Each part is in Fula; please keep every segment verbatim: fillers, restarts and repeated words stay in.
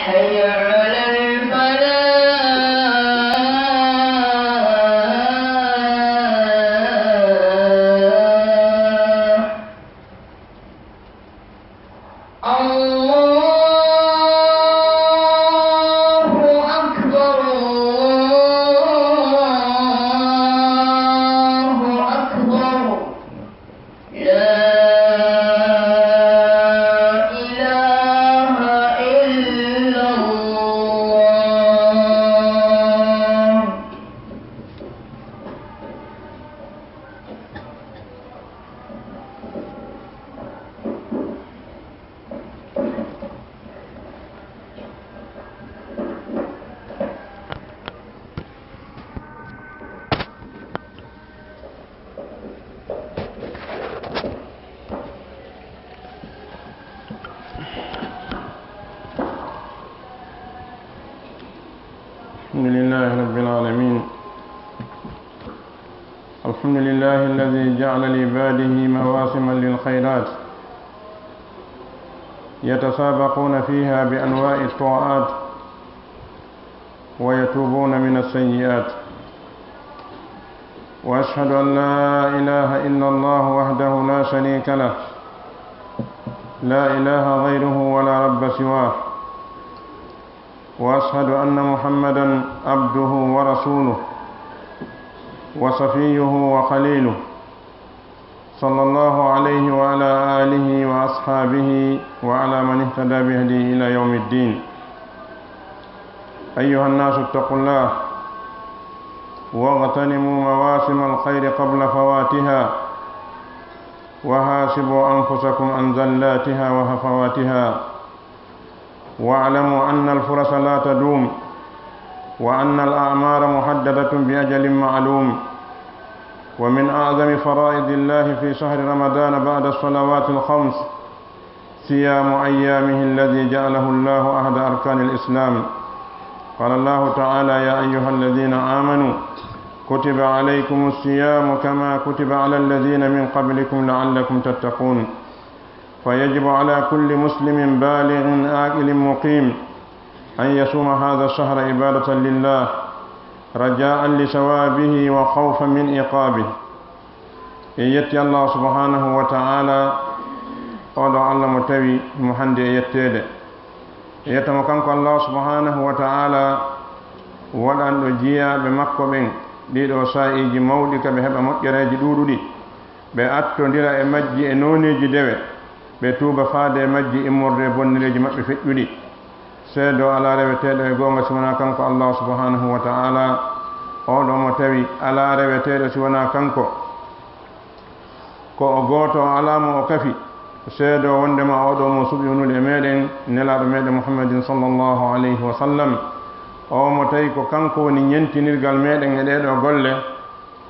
حي على الفلاح. الله أكبر، الله أكبر. لا إله إلا الله. الحمد لله رب العالمين. الحمد لله الذي جعل لعباده مواسم للخيرات يتسابقون فيها بأنواع الطاعات ويتوبون من السيئات. وأشهد أن لا إله إلا الله وحده لا شريك له، لا إله غيره ولا رب سواه. وأشهد أن محمدا عبده ورسوله وصفيه وخليله، صلى الله عليه وعلى آله وأصحابه وعلى من اهتدى بهديه إلى يوم الدين. أيها الناس، اتقوا الله واغتنموا مواسم الخير قبل فواتها، وحاسبوا أنفسكم عن زلاتها وهفواتها، واعلموا أن الفرص لا تدوم، وأن الأعمار محددة بأجل معلوم. ومن أعظم فرائض الله في شهر رمضان بعد الصلوات الخمس صيام أيامه الذي جعله الله أحد أركان الإسلام. قال الله تعالى: يا أيها الذين آمنوا كتب عليكم الصيام كما كتب على الذين من قبلكم لعلكم تتقون. فيجب على كل مسلم بالغ عاقل مقيم أن يصوم هذا الشهر عبادة لله رجاء لثوابه وخوفا من عقابه. En yetti Allah subhanahu wa ta'ala, oɗo Allah mo tawi mo hande e yetteede. En yetta mo kanko Allah subhanahu wa ta'ala, waɗanɗo jiyaaɓe makko ɓen ɗiɗo saa'iiji mawɗi ka ɓe heɓa moƴƴereeji ɗuuɗuɗi. Ɓe attondira e majji e nooneeji dewe, ɓe tuuba faade e majji immorde e bonnereeji maɓɓe feƴƴuɗi. Seedo alaa reweteeɗo e goonga si wanaa kanko Allah subhanahu wa ta'ala, oɗo mo tawi alaa reweteeɗo si wanaa kanko. Ko o gooto, o alaa mo o kafi. Seedo wondema oɗo mo suɓi wondude e meɗen, nelaaɗo meɗen Muhammadin sallallahu alayhi wa sallam, o mo tawi ko kanko woni ñentinirgal meɗen e ɗeeɗo golle.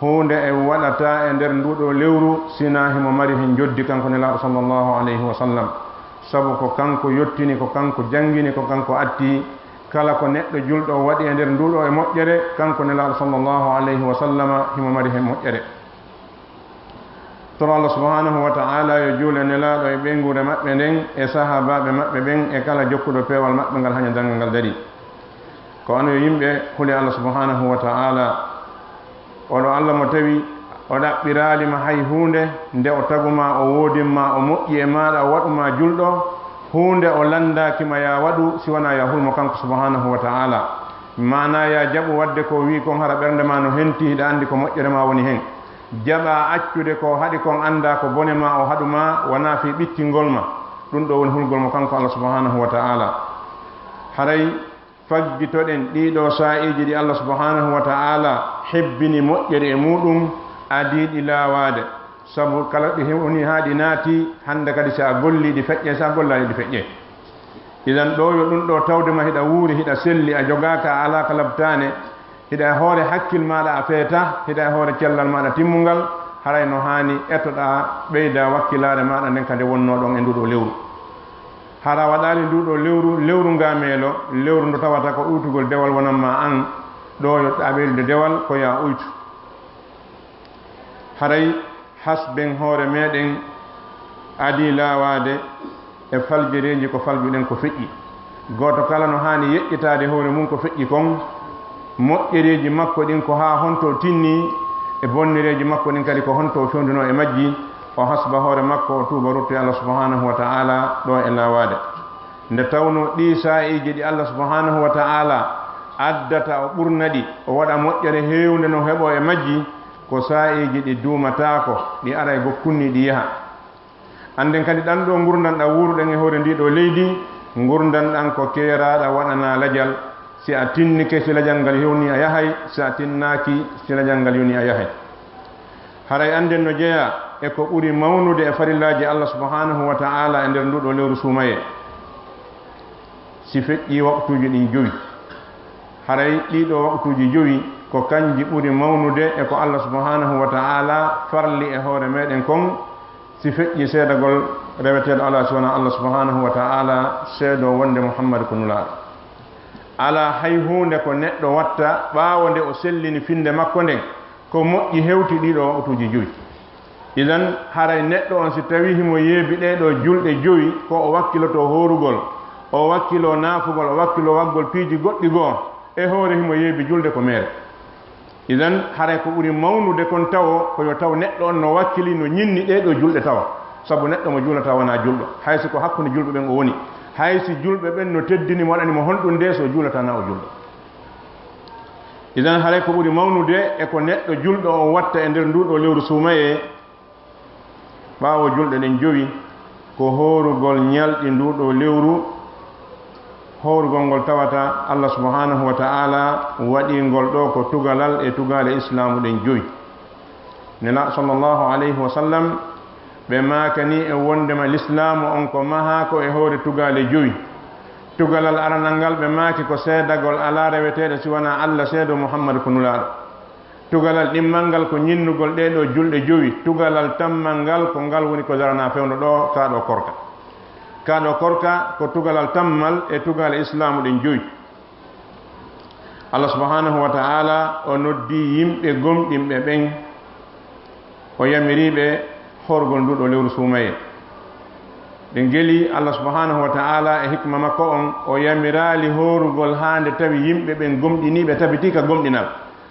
Huunde en waɗataa e nder nduuɗo lewru sinaa himo mari hen njoddi, kanko nelaaɗo sallallahu alayhi wa sallam. Sabu ko kanko yottini, ko kanko janngini, ko kanko atti. Kala ko neɗɗo julɗo waɗi e nder nduuɗo e moƴƴere, kanko nelaaɗo sallallahu alayhi wa sallama himo mari hen moƴƴere. Toro Allah subhanahu wa ta'ala yo juule nelaaɗo e ɓeynguure maɓɓe nden e sahaabaaɓe maɓɓe ɓen e kala jokkuɗo peewal maɓɓe ngal haa ñande darngal ngal darii. Ko onon yo yimɓe, huli Allah subhanahu wa ta'ala. Oɗo Allah mo tawi o ɗaɓɓiraali ma hay huunde, nde o tagu ma, o woodin ma, o moƴƴi e maaɗa, o waɗu ma julɗo, huunde o lanndaaki ma ya waɗu si wanaa ya hul mo kanko subhanahu wa ta'ala. Maanaa ya jaɓu waɗde ko o wi'i kon, hara ɓernde ma no henti, hiɗa anndi ko moƴƴere ma woni hen. Jaɓaa accude ko o haɗi kon, anndaa ko bone ma o haɗu ma, wanaa fii ɓittingol ma. Ɗum ɗo woni hulgol mo kanko Allah subhanahu wa ta'ala. Haray faggitoɗen ɗiɗo saa'iiji ɗi Allah subhanahu wa ta'ala hebbini moƴƴere e muɗum, adii ɗi laawaade. Sabu kala ɗi he-, woni haa ɗi naati, hannde kadi si a gollii ɗi feƴƴe, si a gollaali ɗi feƴƴe. Idan ɗo yo ɗum ɗo tawde ma hiɗa wuuri, hiɗa selli, a jogaaka, a alaaka labtaane, hiɗa e hoore hakkil maaɗa a feeta, hiɗa e hoore cellal maaɗa timmungal, haray no haani etoɗaa ɓeyda wakkilaare maaɗa nden ka nde wonnoo ɗon e nduɗo lewru. Hara waɗaali nduɗo lewru, lewru nga meelo, lewru ndo tawata ko uytugol dewal wonan ma an, ɗo yo a ɓeydude dewal ko ya uytu. Haray hasben hoore meɗen adii laawaade e faljereeji ko faljuɗen ko feƴƴi. Gooto kala no haani yeƴƴitaade hoore mum ko feƴƴi kon, moƴƴereeji makko ɗin ko haa honto o tinni, e bonnereeji makko ɗin kadi ko honto o fewndunoo e majji, o hasba hoore makko, o tuuba ruttoya Allah subhanahu wa ta'ala ɗo e laawaade. Nde tawnoo ɗii saa'iiji ɗi Allah subhanahu wa ta'ala addata, o ɓurna ɗi, o waɗa moƴƴere heewnde no heɓoo e majji, ko saa'iiji ɗi duumataako, ɗi aray go kunni ɗi yaha. Annden kadi ɗan ɗoo ngurndan ɗan wuuruɗen e hoore ndii ɗoo leydi, ngurndan ɗan ko keeraaɗa waɗanaa lajal, si a tinnike si lajal ngal yonii a yahay, si a tinnaaki si lajal ngal yonii a yahay. Haray annden no jeyaa e ko ɓuri mawnude e farillaaji Allah subhanahu wa ta'ala e nder nduu ɗoo lewru suumayee. Si feƴƴii waqtuuji ɗin jowi, haray ɗii ɗoo waqtuuji jowi ko kanji ɓuri mawnude e ko Allah subhanahu wa ta'ala farli e hoore meɗen kon, si feƴƴii seedagol reweteeɗo alaa si wanaa Allah subhanahu wa ta'ala, seedoo wonde Muhammad ko Nulaaɗo. Alaa hay huunde ko neɗɗo watta ɓaawo nde o sellini finnde makko nden, ko moƴƴi hewti ɗii ɗoo waqtuuji jowi. Idan, haray neɗɗo on, si tawii himo yeebi ɗee ɗoo julɗe jowi, ko o wakkilotoo hoorugol, o wakkiloo naafugol, o wakkiloo waggol piiji goɗɗi goo, e hoore himo yeebi julde ko meere. Idan, haray ko ɓuri mawnude kon tawo, ko yo taw neɗɗo on no wakkili, no ñinni ɗee ɗoo julɗe tawa. Sabu neɗɗo mo juulataa wanaa julɗo, hay si ko hakkunde julɓe ɓen o woni, hay si julɓe ɓen no teddini mo, waɗani mo honɗun de, si o juulataa naa o julɗo. Idan, haray ko ɓuri mawnude e ko neɗɗo julɗo on watta e nder nduu ɗoo lewru suumayee, ɓaawo julɗe ɗen jowi, ko hoorugol ñalɗi nduu ɗoo lewru, hoorugol ngol tawata Allah subhanahu wa ta'ala waɗii ngol ɗoo ko tugalal e tugaale Islaamu ɗen jowi. Nelaaɗo sallallahu alayhi wa sallam, ɓe maakanii e wonndema Lislaamu on ko mahaa ko e hoore tugaale jowi. Tugalal aranal ngal ɓe maaki ko seedagol alaa reweteeɗo si wanaa Allah, seedoo Muhammad ko Nulaaɗo. Tugalal ɗimmal ngal ko ñinnugol ɗee ɗoo julɗe jowi. Tugalal tammal ngal ko ngal woni ko daranaa fewndo ɗoo, kaa ɗoo korka. Kaa ɗoo korka ko tugalal tammal e tugaale Islaamu ɗen jowi. Allah subhanahu wa ta'ala o noddii yimɓe gomɗinɓe ɓen, o yamirii ɓe hoorugol nduu ɗoo lewru suumayee. Ɓe ngeli Allah subhanahu wa ta'ala e hikma makko on, o yamiraali hoorugol haa nde tawi yimɓe ɓen gomɗinii, ɓe tabitii ka gomɗinal.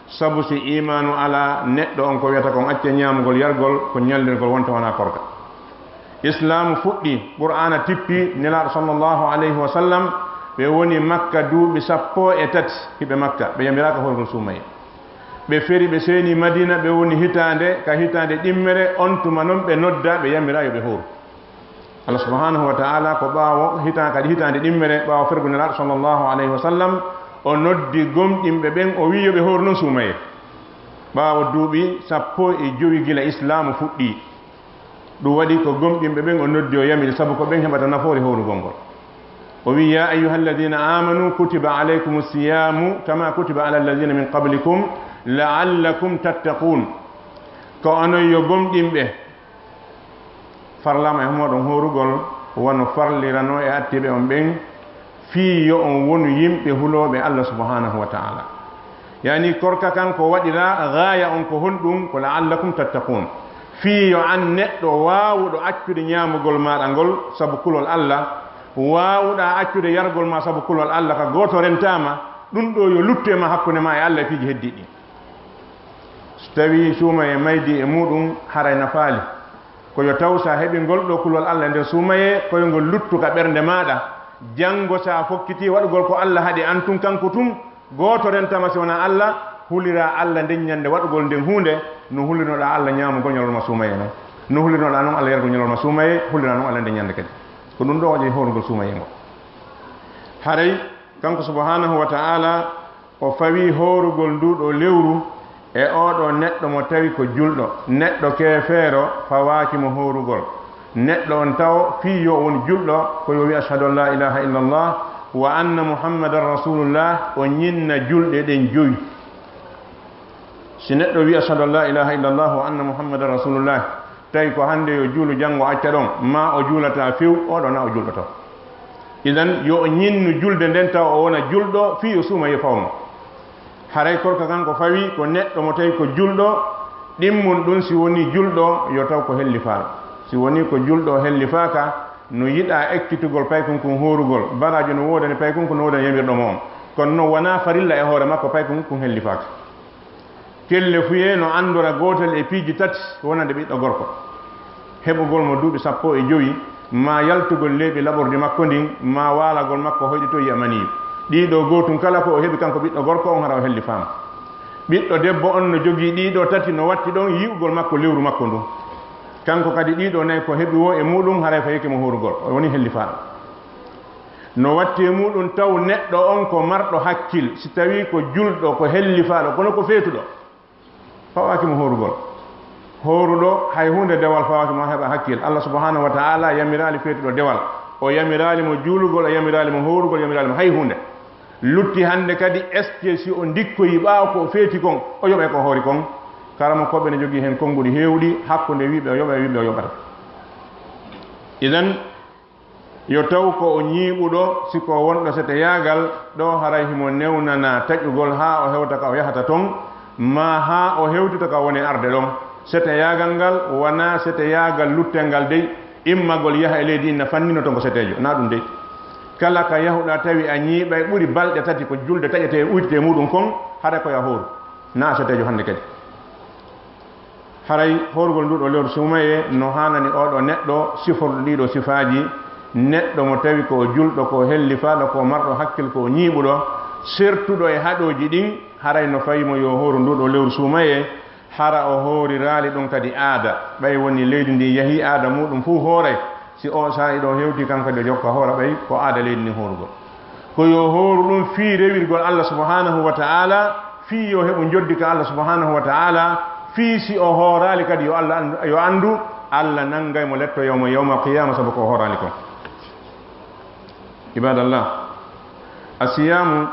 Sabu si iimaanu alaa, neɗɗo on ko wi'ata kon acca ñaamugol, yargol, ko ñallirgol wonta wanaa korka. Islaamu fuɗɗii, Qur'aana tippii, Nelaaɗo sallallahu alayhi wa sallam, ɓe woni Makka duuɓi sappo e tati, hiɓe Makka, ɓe yamiraaka hoorugol suumayee. Ɓe feri, ɓe seeni Madiina, ɓe woni hitaande, ka hitaande ɗimmere, on tuma non ɓe noddaa, ɓe yamiraa yo ɓe hooru. Allah subhanahu wa ta'ala ko ɓaawo hita-, kadi hitaande ɗimmere, ɓaawo fergu Nelaaɗo sallallahu alayhi wa sallam, o noddi gomɗinɓe ɓen, o wi'i yo ɓe hooru non suumayee. Ɓaawo duuɓi sappo e jowi gila Islaamu fuɗɗii. Ɗum waɗi ko gomɗinɓe ɓen o noddi, o yamiri, sabu ko ɓen heɓata nafoore hoorugol ngol. O wi'i, "يا أيها الذين آمنوا كتب عليكم الصيام كما كتب على الذين من قبلكم لعلكم تتقون." Ko onon yo gomɗinɓe, farlaama e mooɗon hoorugol, wano farliranoo e attiiɓe on ɓen, fii yo on wonu yimɓe hulooɓe Allah subhanahu wa ta'ala. Yani korka kan ko waɗiraa, gaaya on ko honɗum? Ko la'allakum tattaqun. Fii yo an neɗɗo waawuɗo accude ñaamugol maaɗa ngol sabu kulol Allah, waawuɗaa accude yargol maa sabu kulol Allah, ka gooto rentaama, ɗum ɗoo yo luttu e maa hakkunde maa e Allah e piiji heddiiɗi ɗin. So tawii suumayee maydii e muuɗum, haray nafaali. Ko yo taw so a heɓii ngol ɗoo kulol Allah e nder suumayee, ko yo ngol luttu ka ɓernde maaɗa. Janngo so a fokkitii waɗugol ko Allah haɗi an tun, kanko tun, gooto rentaama si wanaa Allah, huliraa Allah nden ñannde waɗugol nden huunde, no hulirnoɗaa Allah ñaamugol ñalorma suumayee non. No hulirnoɗaa non Allah yargol ñalorma suumayee, huliraa non Allah nden ñannde kadi. Ko ɗum ɗoo waɗi hoorugol suumayee ngol. Haray, kanko subhanahu wa ta'ala, o fawii hoorugol nduu ɗoo lewru e oo ɗoo neɗɗo mo tawi ko julɗo. Neɗɗo keefeero fawaaki mo hoorugol. Neɗɗo on tawo fii yo o won julɗo, ko yo wi'u, "Ashhadu an laa ilaaha illallah wa anna Muhammadan Rasulullah," o ñinna julɗe ɗen jowi. Si neɗɗo wi'i, "Ashhadu an laa ilaaha illallah wa anna Muhammadan Rasulullah," tawi ko hannde yo juulu, janngo acca ɗon, maa o juulataa few, oo ɗoo naa o julɗo taw. Idan, yo o ñinnu julde nden taw o wona julɗo, fii yo suumayee faw mo. Haray korka kan ko fawii ko neɗɗo mo tawi ko julɗo, ɗimmun ɗum si wonii julɗo, yo taw ko hellifaaɗo. Si wonii ko julɗo o hellifaaka, No yiɗaa ekkitugol paykun kun hoorugol, baraaji no woodani paykun kun, no woodani yamirɗo mo on. Kono non wonaa farilla e hoore makko, paykun kun hellifaaka. Kellefuyee no anndora gootel e piiji tati wonande ɓiɗɗo gorko: heɓugol mo duuɓi sappo e jowi, maa yaltugol leeɓi laɓordi makko ndin, maa waalagol makko hoyɗitoyi e maniyu. Ɗii ɗoo gootun kala ko o heɓi kanko ɓiɗɗo gorko on, hara o hellifaama. Ɓiɗɗo debbo on no jogii ɗii ɗoo tati, no watti ɗon yi'ugol makko lewru makko ndun. Kanko kadi ɗii ɗoo nayi ko heɓi woo e muuɗum, haray fayike mo hoorugol, o woni hellifaaɗo. No watti e muuɗum taw neɗɗo on ko marɗo hakkil, si tawii ko julɗo, ko hellifaaɗo, kono ko feetuɗo, fawaaki mo hoorugol. Hooruɗo, hay huunde dewal fawaaki mo, heɓa hakkil. Allah subhanahu wa ta'ala yamiraali feetuɗo dewal. O yamiraali mo juulugol, o yamiraali mo hoorugol, o yamiraali mo hay huunde. Lutti hannde kadi, est-ce que si o ndikkoyi ɓaawo ko o feeti kon, o yoɓay ko o hoori kon? Karamokooɓe ne jogii heen konnguɗi heewɗi, hakkunde wiɓe o yoɓa e wiɓe o yoɓata. Idan, yo taw ko o ñiiɓuɗo, si ko wonɗo seteyaagal, ɗo haray himo newnanaa taƴugol haa o hewta ka o yahata ton, maa haa o hewtita ka woni arde ɗon. Seteyaagal ngal wonaa seteyaagal luttel ngal dey, immagol yaha e leydi inna fannino ton ko seteejo, naa ɗum dey. Kala ka yahuɗaa tawi a ñiiɓay ɓuri balɗe tati ko julde taƴetee, uytetee muuɗum kon, haray ko yo a hooru, naa a seteejo hannde kadi. Haray hoorugol nduu ɗoo lewru suumayee no haanani oo ɗoo neɗɗo siforɗo ɗii ɗoo sifaaji, neɗɗo mo tawi ko o julɗo, ko o hellifaaɗo, ko o marɗo hakkil, ko o ñiiɓuɗo, sertuɗo e haɗooji ɗin, haray no fawi mo yo hooru nduu ɗoo lewru suumayee, hara o hooriraali ɗum kadi aada, ɓay wonii leydi ndin yahii aada muuɗum fuu hooray, si oo saa'i ɗoo hewtii kanko kadi o jokka hoora, ɓay ko aada leydi ndin hoorugol. Ko yo hooru ɗum fii rewirgol Allah subhanahu wa ta'ala, fii yo heɓu njoddi ka Allah subhanahu wa ta'ala, fii si o hooraali kadi yo Allah an-, yo anndu, Allah nanngay mo letto yawma, yawmal qiyaama sabu ko o hooraali kon. Ibadallah, asiyaamu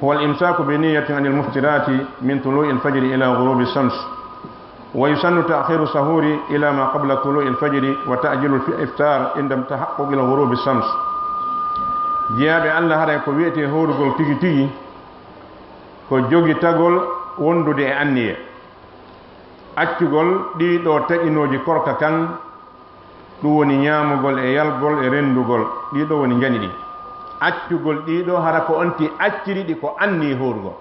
هو الإمساك بنية عن المفطرات من طلوع الفجر إلى غروب الشمس، ويسن تأخير السحور إلى ما قبل طلوع الفجر وتعجيل الإفطار عند تحقق غروب الشمس. Jiyaaɓe Allah, haray ko wi'etee hoorugol tigi tigi, ko jogitagol wondude e anniye, accugol ɗii ɗoo taƴinooji korka kan, ɗum woni ñaamugol e yalgol e renndugol, ɗii ɗoo woni njani ɗin. Accugol ɗii ɗoo, hara ko on tigi acciri ɗi ko anniye hoorugol.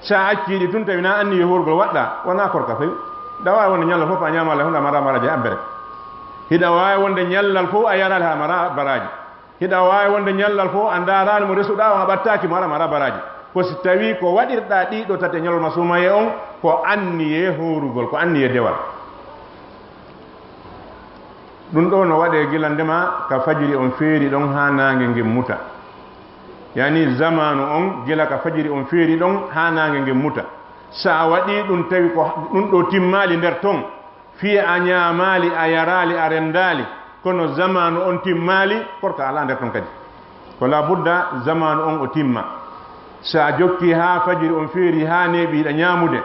Si a accii ɗi tun tawi na anniye hoorugol waɗɗaa, wonaa korka few. Hiɗa waawi wonde ñallal fof a ñaamaali huunde, a maraa baraaji abbere. Hiɗa waawi wonde ñallal fof a yaraali, a maraa baraaji. Hiɗa waawi wonde ñallal fof a ndaaraali mo resuɗaa on, a ɓattaaki mo, aɗa maraa baraaji. Ko si tawii ko waɗirɗaa ɗii ɗoo tati e ñalorma suumayee on, ko anniye hoorugol, ko anniye dewal. Ɗum ɗoo no waɗee gila ndema ka fajiri on feeri ɗon haa naange ngen muta. Yaani zamaanu on gila ka fajiri on feeri ɗon haa naange ngen muta. Si a waɗii ɗum tawi ko ɗum ɗoo timmaali nder ton, fii a ñaamaali, a yaraali, a renndaali, kono zamaanu on timmaali, korka alaa nder ton kadi. Ko labudda zamaanu on o timma. Si a jokkii haa fajiri on feeri, haa neeɓi hiɗa ñaamude,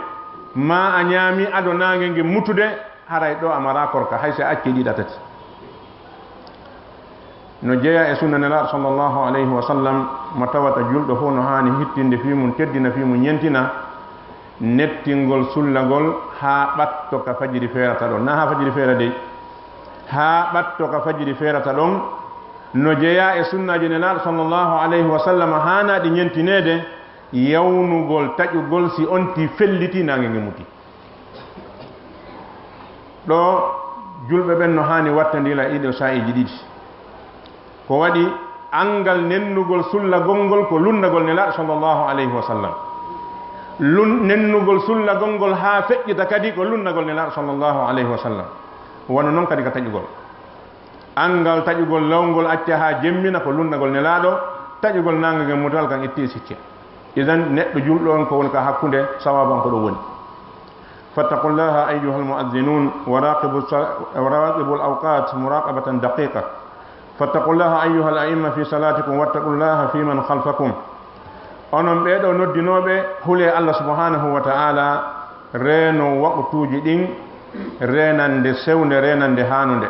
maa a ñaamii ado naange ngen mutude, haray ɗoo a maraa korka, hay si a accii ɗii ɗaa tati. No jeyaa e sunna Nelaaɗo sallallahu alayhi wa sallam, mo tawata julɗo fof no haani hittinde fii mum, teddina fii mum, ñentina nettingol sullagol haa ɓatto ka fajiri feerata ɗon. Naa haa fajiri feera dey, haa ɓatto ka fajiri feerata ɗon. No jeyaa e sunnaaji Nelaaɗo sallallahu alayhi wa sallam haanaaɗi ñentineede, yawnugol taƴugol si on tigi fellitii naange nge mutii. Ɗoo, julɓe ɓen no haani wattandira ɗii ɗoo saa'iiji ɗiɗi. Ko waɗi anngal nennugol sullagol ngol ko lunnagol Nelaaɗo sallallahu alayhi wa sallam. Lun-, nennugol sullagol ngol haa feƴƴita kadi ko lunnagol Nelaaɗo sallallahu alayhi wa sallam. Wano non kadi ka taƴugol. Anngal taƴugol law ngol acca haa jemmina ko lunnagol Nelaaɗo, taƴugol naange ngen mutal kan itti e sikke. Idan, neɗɗo julɗo on ko woni ka hakkunde, sawaabu an ko ɗo woni. فاتقوا الله أيها المؤذنون وراقبوا الص-، وراقبوا الأوقات مراقبة دقيقة. فاتقوا الله أيها الأئمة في صلاتكم واتقوا الله في من خلفكم. Onon ɓee ɗoo noddinooɓe, hulee Allah subhanahu wa ta'ala, reenoo waqtuuji ɗin, reenande sewnde, reenande haanunde.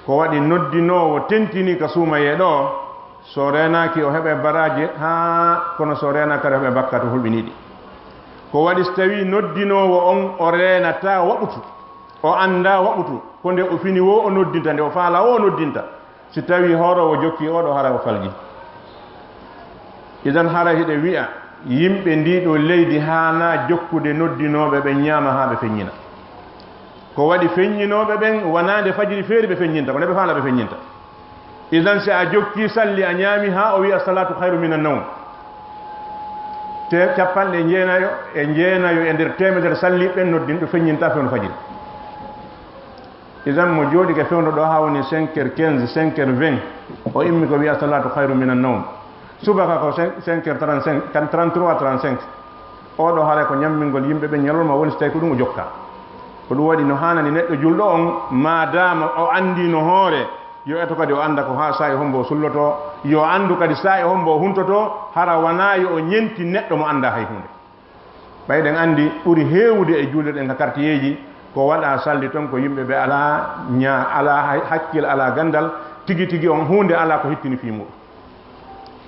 Ko waɗi noddinoowo tentinii ka suumayee ɗoo, so reenaaki, o heɓay baraaji, haa, kono so reenaaki kadi, o heɓay bakkaatu hulɓiniiɗi. Ko waɗi, so tawii noddinoowo on o reenataa waɗutu, O anndaa waɓutu, ko nde o fini wo o noddinta, nde o faala wo o noddinta. Si tawii hooroowo jokkii oo ɗoo, haray o falji. Idan haray hiɗe wi'a yimɓe ndii ɗoo leydi haanaa jokkude noddinooɓe ɓen ñaama haa ɓe feññina. Ko waɗi feññinooɓe ɓen wanaa nde fajiri feeri ɓe feññinta, ko nde ɓe faala ɓe feññinta. Idan si a jokkii salli a ñaami haa o wi'a salatu khayru minan nawm. Te capanɗe jeenayo e jeenayo e nder teemedere salli ɓen noddin ɗo feññinta fewndo fajiri. Idan mo jooɗike fewndo ɗo haa woni cinq heures quinze, cinq heures vingt, o immi ko wi'a salatu khayru minan nawm. Subaka ko cinq heures trente-cinq, kan trente-trois, trente-cinq. Oo ɗoo haray ko ñammingol yimɓe ɓen ñalorma woni si tawii ko ɗum o jokka. Ko ɗum waɗi no haanani neɗɗo julɗo on, maadaama o anndii no hoore, yo eto kadi o annda ko haa saa'i hombo o sullotoo, yo anndu kadi saa'i hombo o huntotoo, hara wanaa yo o ñenti neɗɗo mo anndaa hay huunde. Ɓay ɗen anndi ɓuri heewude e juulirɗe ɗen ka kartiyeeji, ko waɗa salli ton ko yimɓe ɓe alaa ña-, alaa hay-, hakkil, alaa ganndal, tigi tigi on huunde alaa ko hittini fii muɗum.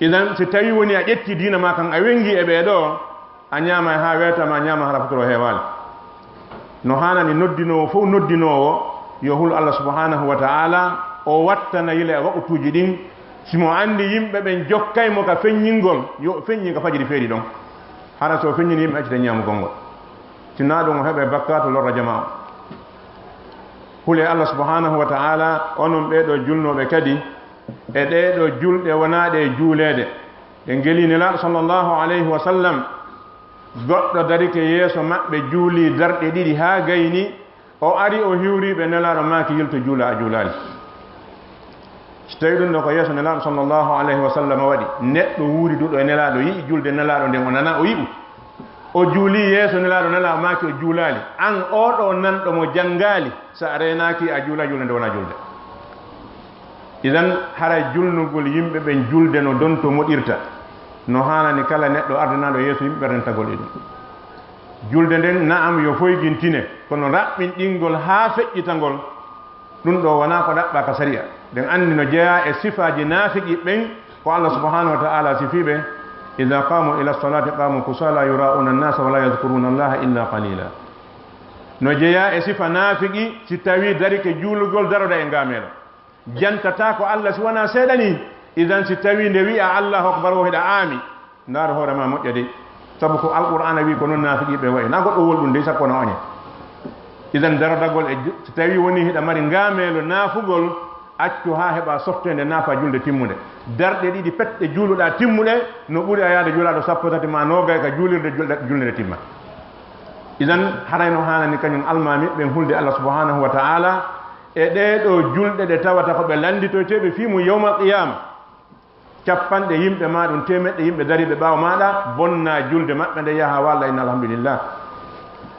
Idan si tawii woni a ƴetti diina maa kan a wenngi e ɓee ɗoo, a ñaamay haa weeta ma ñaama hara futuro heewaali. No haanani noddinoowo fow noddinoowo yo hul Allah subhanahu wa ta'ala, o wattana yila e waɓutuuji ɗin. Si mo anndi yimɓe ɓen jokkay mo ka feññingol, yo o feññi ka fajiri feeri ɗon. Hara so o feññini yimɓe accita ñaamugol ngol. Si naa ɗum o heɓay bakkaatu lorra jamaa o. Hulee Allah subhanahu wa ta'ala, onon ɓee ɗoo julnooɓe kadi, e ɗee ɗoo julɗe wonaa ɗe juuleede. Ɓe ngeli Nelaaɗo sallallahu alayhi wa sallam, goɗɗo darike yeeso maɓɓe, juulii darɗe ɗiɗi haa gayni, o ari o hiwrii ɓe, Nelaaɗo maaki, "Yilto juula, a juulaali." Si tawii ɗum ɗoo ko yeeso Nelaaɗo sallallahu alayhi wa sallam waɗi, neɗɗo wuuriduɗo e Nelaaɗo yi'i julde Nelaaɗo nden, o nanaa, o yi'u. O juulii yeeso Nelaaɗo, Nelaaɗo maaki o juulaali. An oo ɗoo nanɗo mo janngaali, so a reenaaki a juulaa, julde nde wonaa julde. Idan, haray julnugol yimɓe ɓen julde no donto moɗirta, no haanani kala neɗɗo ardinaaɗo yeeso yimɓe ɓernintagol e ɗum. Julde nden, na'am, yo foygintine, kono raɓɓinɗingol haa feƴƴitangol, ɗum ɗoo wonaa ko ɗaɓɓaa ka sariya. Ɗen anndi no jeyaa e sifaaji naafiqi ɓen, ko Allah subhanahu wa ta'ala sifii ɓe, "Idha qamu ila salati qamu kusala yura'una an-nasa wa la yadhkuruna Allaha illa qalila." No jeyaa e sifa naafiqi, si tawii darike juulugol daroda e ngaameelo. Jantataa ko Allah si wanaa seeɗa nii. Idan si tawii nde wi'a Allahu akbar o hiɗa aami, ndaar hoore maa moƴƴa dey. Sabu ko Alqur'aana wi'i ko non naafiqiiɓe wa'i. Naa goɗɗo wol ɗum dey, sakko na oñe. Idan darodagol e ju-, si tawii wonii hiɗa mari ngaameelo naafugol, accu haa heɓa softeende naafa julde timmunde. Darɗe ɗiɗi pet ɗe juuluɗaa timmuɗe, no ɓuri a yaade juulaaɗo sappo tati maa noogay ka juulirde julde, julde nde timma. Idan haray no haanani kañum almaami ɓen hulde Allah subhanahu wa ta'ala, e ɗee ɗoo julɗe ɗe tawata ko ɓe lannditoyteeɓe fii mum yawmal qiyaama, capanɗe yimɓe maa ɗum, teemeɗɗe yimɓe dariiɓe ɓaawo maaɗa, bonnaa julde maɓɓe nde, yaha walla inna alhamdulillah.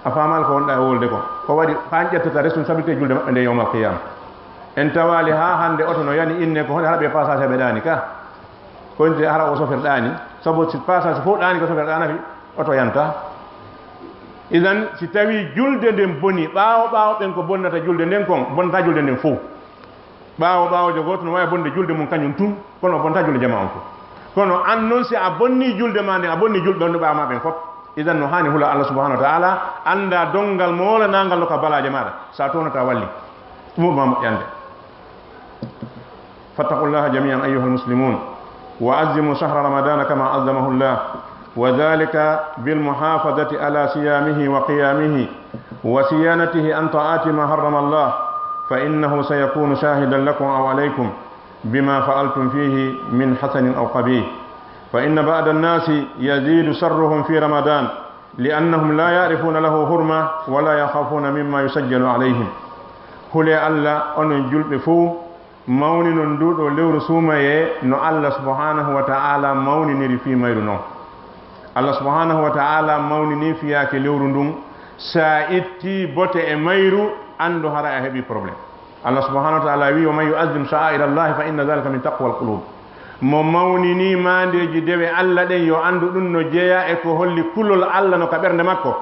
A faamaali ko wonɗaa e wolde ko? Ko waɗi haa ƴettata responsabilité julde maɓɓe nde yawmal qiyaama? En tawaali haa hannde oto no yani inne ko honde hara ɓe passage ɓe ɗaani ka? Ko wonde hara o sofirɗaani? Sabu si passage fof ɗaani ko sofirɗaanafi, oto yanta. Idan si tawii julde nden boni, ɓaawo ɓaawo ɓen ko bonnata julde nden kon, bonnata julde nden fof. Ɓaawo ɓaawojo gooto no waawi bonde julde mum kañum tun, kono o bonta julde jamaa on fof. Kono an non, si a bonni julde maa nden, a bonni julɓe wonɓe ɓaawo maa ɓen fof. Idan no haani hula Allah subhanahu wa ta'ala, annda donngal moolanaangal no ka balaaje maaɗa. Sa townata walli, ɗum ɓuri ma moƴƴande. فاتقوا الله جميعا أيها المسلمون، وعظموا شهر رمضان كما عظمه الله، وذلك بالمحافظة على صيامه وقيامه وصيانته عن طاعات ما حرم الله، فإنه سيكون شاهدا لكم أو عليكم بما فعلتم فيه من حسن أو قبيح. فإن بعض الناس يزيد شره في رمضان لأنهم لا يعرفون له حرمة ولا يخافون مما يسجل عليهم. Hulee Allah, onon julɓe fow, mawninon nduu ɗoo lewru suumayee no Allah subhanahu wa ta'ala mawniniri fii mayru non. Allah subhanahu wa ta'ala mawninii fiyaake lewru ndun. Sa ittii bote e mayru, anndu hara a heɓii problème. Allah subhanahu wa ta'ala wi'i, "Wa man yu'azzim sha'aira Allahi fa inna dhalika min taqwal qulub." Mo mawninii maandeeji dewe Allah ɗen, yo anndu ɗun no jeyaa e ko holli kulol Allah no ka ɓernde makko.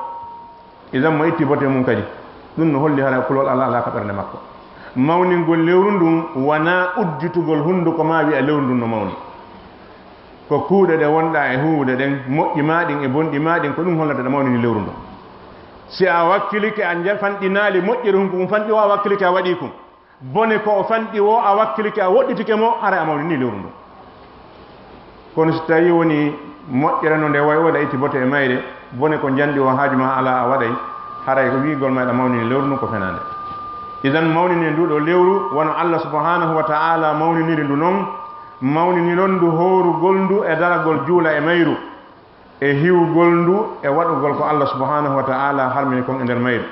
Idan mo itti bote mum kadi, ɗum no holli hara kulol Allah alaa ka ɓernde makko. Mawningol lewru ndun wanaa udditugol hunduko maa wi'a lewru ndun no mawni. Ko kuuɗe ɗe wonɗaa e huuwude ɗen, moƴƴi maa ɗin e bonɗi maa ɗin, ko ɗum hollata ɗa mawnini lewru ndun. Si a wakkilike, a nja-, fanɗinaali moƴƴere hun ko ɗum fanɗi o, a wakkilike, a waɗii ɗum. Bone ko o fanɗi o, a wakkilike, a woɗɗitike mo, haray a mawnini lewru ndun. Kono si tawii woni moƴƴere no nde wayi o, ɗa itti bote e mayre, bone ko njanɗi o haaju ma alaa a waɗay, haray ko wi'ugol ma eɗa mawnini lewru ndun ko fenaande. Idan mawnini ndu ɗoo lewru, wano Allah subhanahu wa ta'ala mawniniri ndu non, mawniniron ndu hoorugol ndu e daragol juula e mayru. E hiwgol ndu e waɗugol ko Allah subhanahu wa ta'ala harmini kon e nder mayru.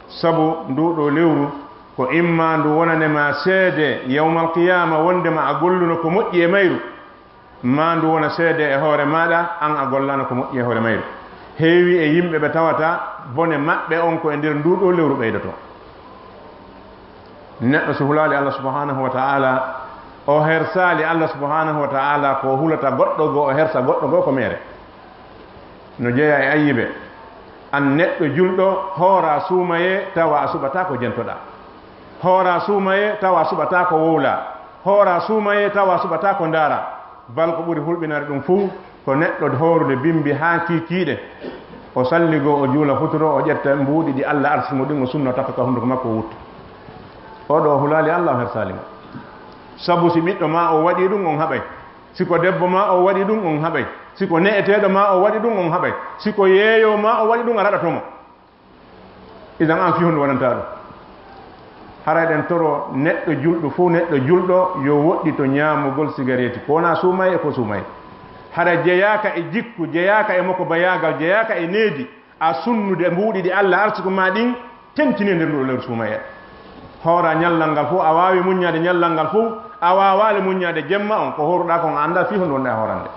Sabu ndu ɗoo lewru ko imma ndu wonane ma seede yawmal qiyaama wonde ma a golluno ko moƴƴi e mayru, ma ndu wona seede e hoore maaɗa an a gollano ko moƴƴi e hoore mayru. Heewi e yimɓe ɓe tawata bone maɓɓe on ko e nder ndu ɗoo lewru ɓeydotoo. Neɗɗo si hulaali Allah subhanahu wa ta'ala, o hersaali Allah subhanahu wa ta'ala, ko hulata goɗɗo goo, o hersa goɗɗo goo ko meere. No jeyaa e ayyibe. An neɗɗo julɗo, hoora suumayee tawa a suɓataa ko jentoɗaa. Hoora suumayee tawa a suɓataa ko wowlaa. Hoora suumayee tawa a suɓataa ko ndaaraa. Bal ko ɓuri hulɓinare ɗum fow ko neɗɗo hoorude bimbi haa kiikiiɗe, o salligoo, o juula futuro, o ƴetta mbuuɗi ɗi Allah arsiki mo ɗin, o sunna takka ka hunduko makko, o wuttu. Oo ɗoo o hulaali Allah, o hersaali mo. Sabu si ɓiɗɗo maa o waɗii ɗum, on haɓay. Si ko debbo maa o waɗii ɗum, on haɓay. Si ko ne'eteeɗo maa o waɗii ɗum, on haɓay. Si ko yeeyoo maa o waɗii ɗum, a raɗato mo. Idan an fii honɗum waɗantaa ɗum? Hara eɗen toro neɗɗo julɗo fow, neɗɗo julɗo yo woɗɗito ñaamugol sigareeti, ko wonaa suumayee e ko suumayee. Hara jeyaaka e jikku, jeyaaka e mokobayaagal, jeyaaka e needi, a sunnude mbuuɗi ɗi Allah arsiki ma ɗin, tentini e nder nduɗo lewru suumayee. Hoora ñallal ngal fow, a waawi muññaade ñallal ngal fow, a waawaali muññaade jemma on, ko hooruɗaa kon a anndaa fii honɗum wonɗaa e hoorande.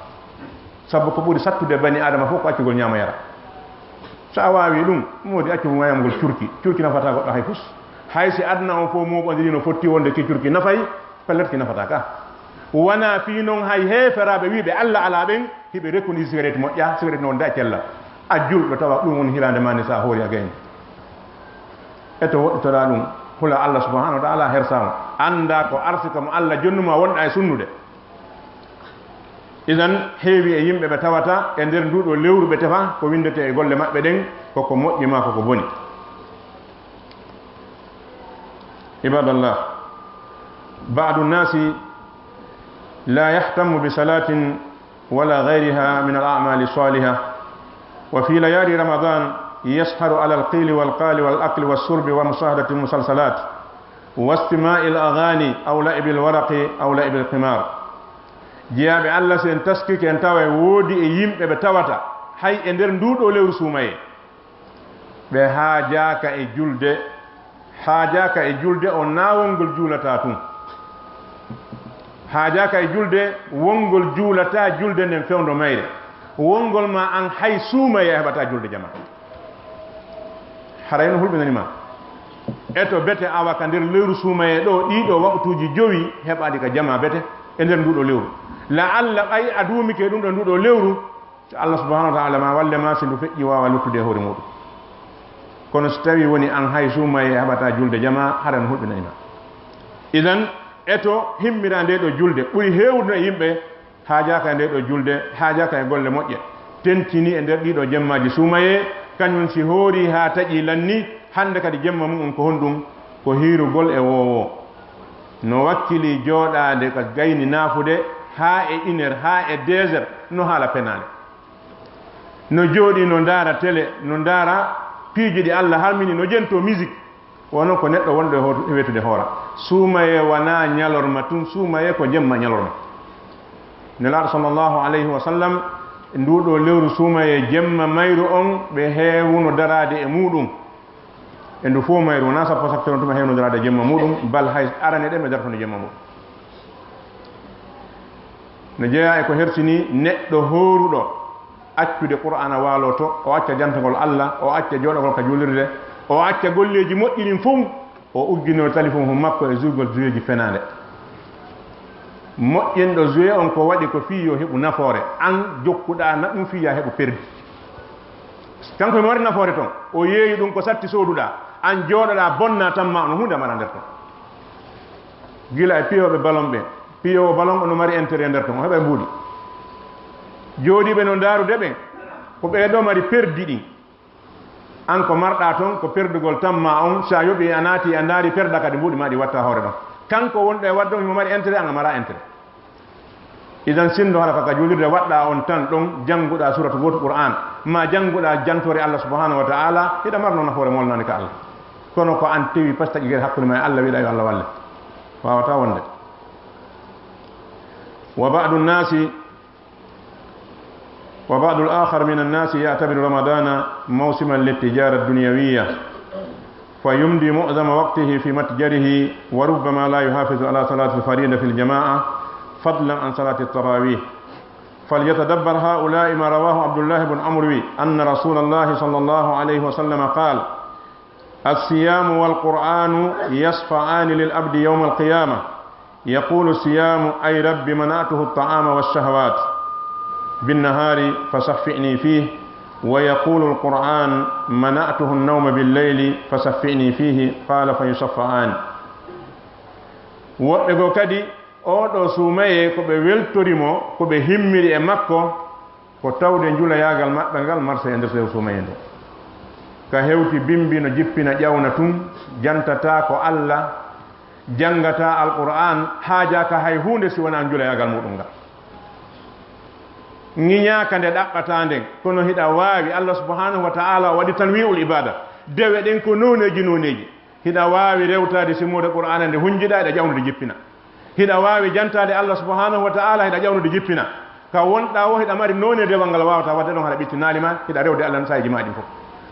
Sabu ko ɓuri sattude bani Aadama fof ko accugol ñaama yara. So a waawii ɗum, moodi accu ñaamgol curki. Curki nafataa goɗɗo hay fus. Hay si aduna on fof mooɓondiri no fotti wonde ki curki nafay, pellet ki nafataa ka. Wonaa fii non hay heeferaaɓe wiiɓe Alla alaa ɓen, hiɓe rekkondiri sigaret moƴƴa, sigaret no wonde a cella. A julɗo tawa ɗum woni hiraande maa nde so a hoori a gayni. E to woɗɗitoɗaa ɗum, hula Alla subhanahu wa ta'ala hersaama. Anndaa ko arsika mo Alla jonnu maa wonɗaa e sunnude. Idan, heewi e yimɓe ɓe tawata e nder nduɗo lewru ɓe tefa ko winndetee e golle maɓɓe ɗen, koko moƴƴi maa koko boni. عباد الله، بعض الناس لا يهتم بصلاة ولا غيرها من الأعمال الصالحة، وفي ليالي رمضان يسهر على القيل والقال والأكل والشرب ومشاهدة المسلسلات واستماع الأغاني أو لعب الورق أو لعب القمار. Jiyaaɓe Alla, si en taskike, en tawa e woodi e yimɓe ɓe tawata hay e nder nduɗo lewru suumayee, ɓe haajaaka e julde, haajaaka e julde o naawol ngol juulataa tun. Haajaaka e julde wongol juulataa julde nden fewndo mayre. Wongol ma an hay suumayee a heɓataa julde jamaa. Haray no hulɓinani ma. E to bete awa ka nder lewru suumayee ɗoo, ɗii ɗoo waqtuuji jowi heɓaaɗi ka jamaa bete e nder nduɗo lewru. La Alla ɓay a duumike ɗum ɗo nduɗo lewru, so Alla subhanahu wa ta'ala ma walle ma si ndu feƴƴi waawa luttude e hoore muɗum. Kono so tawi woni an hay suumayee a heɓataa julde jamaa, haray no hulɓinani ma. Idan, e to himmiraa nde ɗoo julde, ɓuri heewude no e yimɓe haajaaka e nde ɗoo julde, haajaaka e golle moƴƴe, tentini e nder ɗii ɗoo jemmaaji suumayee, kañum si hoori haa taƴi lanni, hannde kadi jemma mu'um ko honɗum? Ko hiirugol e woowoo. No wakkili jooɗaade ka gayni naafude haa e une heure, haa e deux heures, no haala penaale. No jooɗii, no ndaara tele, no ndaara piiji ɗi Alla harmini, no jentoo musique. Wano ko neɗɗo wonɗo e hootu-, e wetude hoora. Suumayee wanaa ñalorma tun, suumayee ko jemma ñalorma. Nelaaɗo sallallahu alayhi wa sallam, nduɗo lewru suumayee jemma mayru on, ɓe heewuno daraade e muɗum. E ndu fof mayru, wonaa sappo e sappo tun ɓe heewno daraade e jemma muɗum, bal hay arane ɗen ɓe dartono jemma muɗum. No jeyaa e ko hersini neɗɗo hooruɗo accude Qur'aana waaloo to, o acca jantagol Alla, o acca jooɗagol ka juulirde, o acca golleeji moƴƴi ɗin fow, o ugginoo telefon makko e jouegol joueeji fenaande. Moƴƴinɗo jouet on ko waɗi ko fii yo heɓu nafoore, an jokkuɗaa na ɗum fii yaa heɓu perdi. Kanko himo mari nafoore ton, o yeeyi ɗum ko satti sooduɗaa, an jooɗoɗaa bonnaa tan ma on huunde a maraa nder ton. Gila e piyooɓe ballon ɓen. Piyoowo ballon on no mari intérêt nder ton, o heɓay mbuuɗi. Jooɗiiɓe no ndaarude ɓen, ko ɓee ɗoo mari perdi ɗin. An ko marɗa ton, ko perdugol tan ma on, si a yoɓi a naati a ndaari perda kadi mbuuɗi ma ɗi watta hoore ɗon. Kanko wonɗo e wadde on himo mari intérêt, an a mara intérêt. Idan sinndo hara ka ka juulirde waɗɗa on tan ɗon, jannguɗa suratu gooto Qur'an, ma jannguɗa jantoore Allah subhanahu wa ta'ala, hiɗa marno nafoore molnaande ka Allah. Kono ko an tewi pastaƴi gere hakkunde ma e Allah, wiɗa yo Allah walle. Wawata wonde. Wa ba'du nasi وبعض الآخر من الناس يعتبر رمضان موسما للتجارة الدنيوية، فيمضي معظم وقته في متجره، وربما لا يحافظ على صلاة الفريضة في الجماعة، فضلا عن صلاة التراويح. فليتدبر هؤلاء ما رواه عبد الله بن عمرو أن رسول الله صلى الله عليه وسلم قال: الصيام والقرآن يشفعان للعبد يوم القيامة، يقول الصيام: أي رب، منعته الطعام والشهوات بالنهار فشفعني فيه، ويقول القرآن: منعته النوم بالليل فشفعني فيه، قال: فيشفعان. Woɓɓe goo kadi, oo ɗoo suumayee ko ɓe weltori mo, ko ɓe himmiri e makko, ko tawde njulayaagal maɓɓe ngal marsa e nder sewo suumayee nden. Ka hewti bimbi no jippina ƴawna tun, jantataa ko Alla, janngataa Alqur'aan, haajaaka hay huunde si wonaa njulayaagal muuɗum ngal. Ŋiñaaka nde ɗaɓɓataa nden, kono hiɗa waawi, Alla subhanahu wa ta'ala o waɗi tanwi'ul ibaada. Dewe ɗen ko nooneeji nooneeji. Hiɗa waawi rewtaade simoode Qur'aana nde hunjiɗaa, hiɗa ƴawnude jippina. Hiɗa waawi jantaade Allah subhanahu wa ta'ala, hiɗa ƴawnude jippina. Ka wonɗaa woo, hiɗa mari noone dewal ngal waawataa waɗde ɗon, haɗa ɓittinaali ma, hiɗa rewde Allah no saa'iiji maa ɗin fof.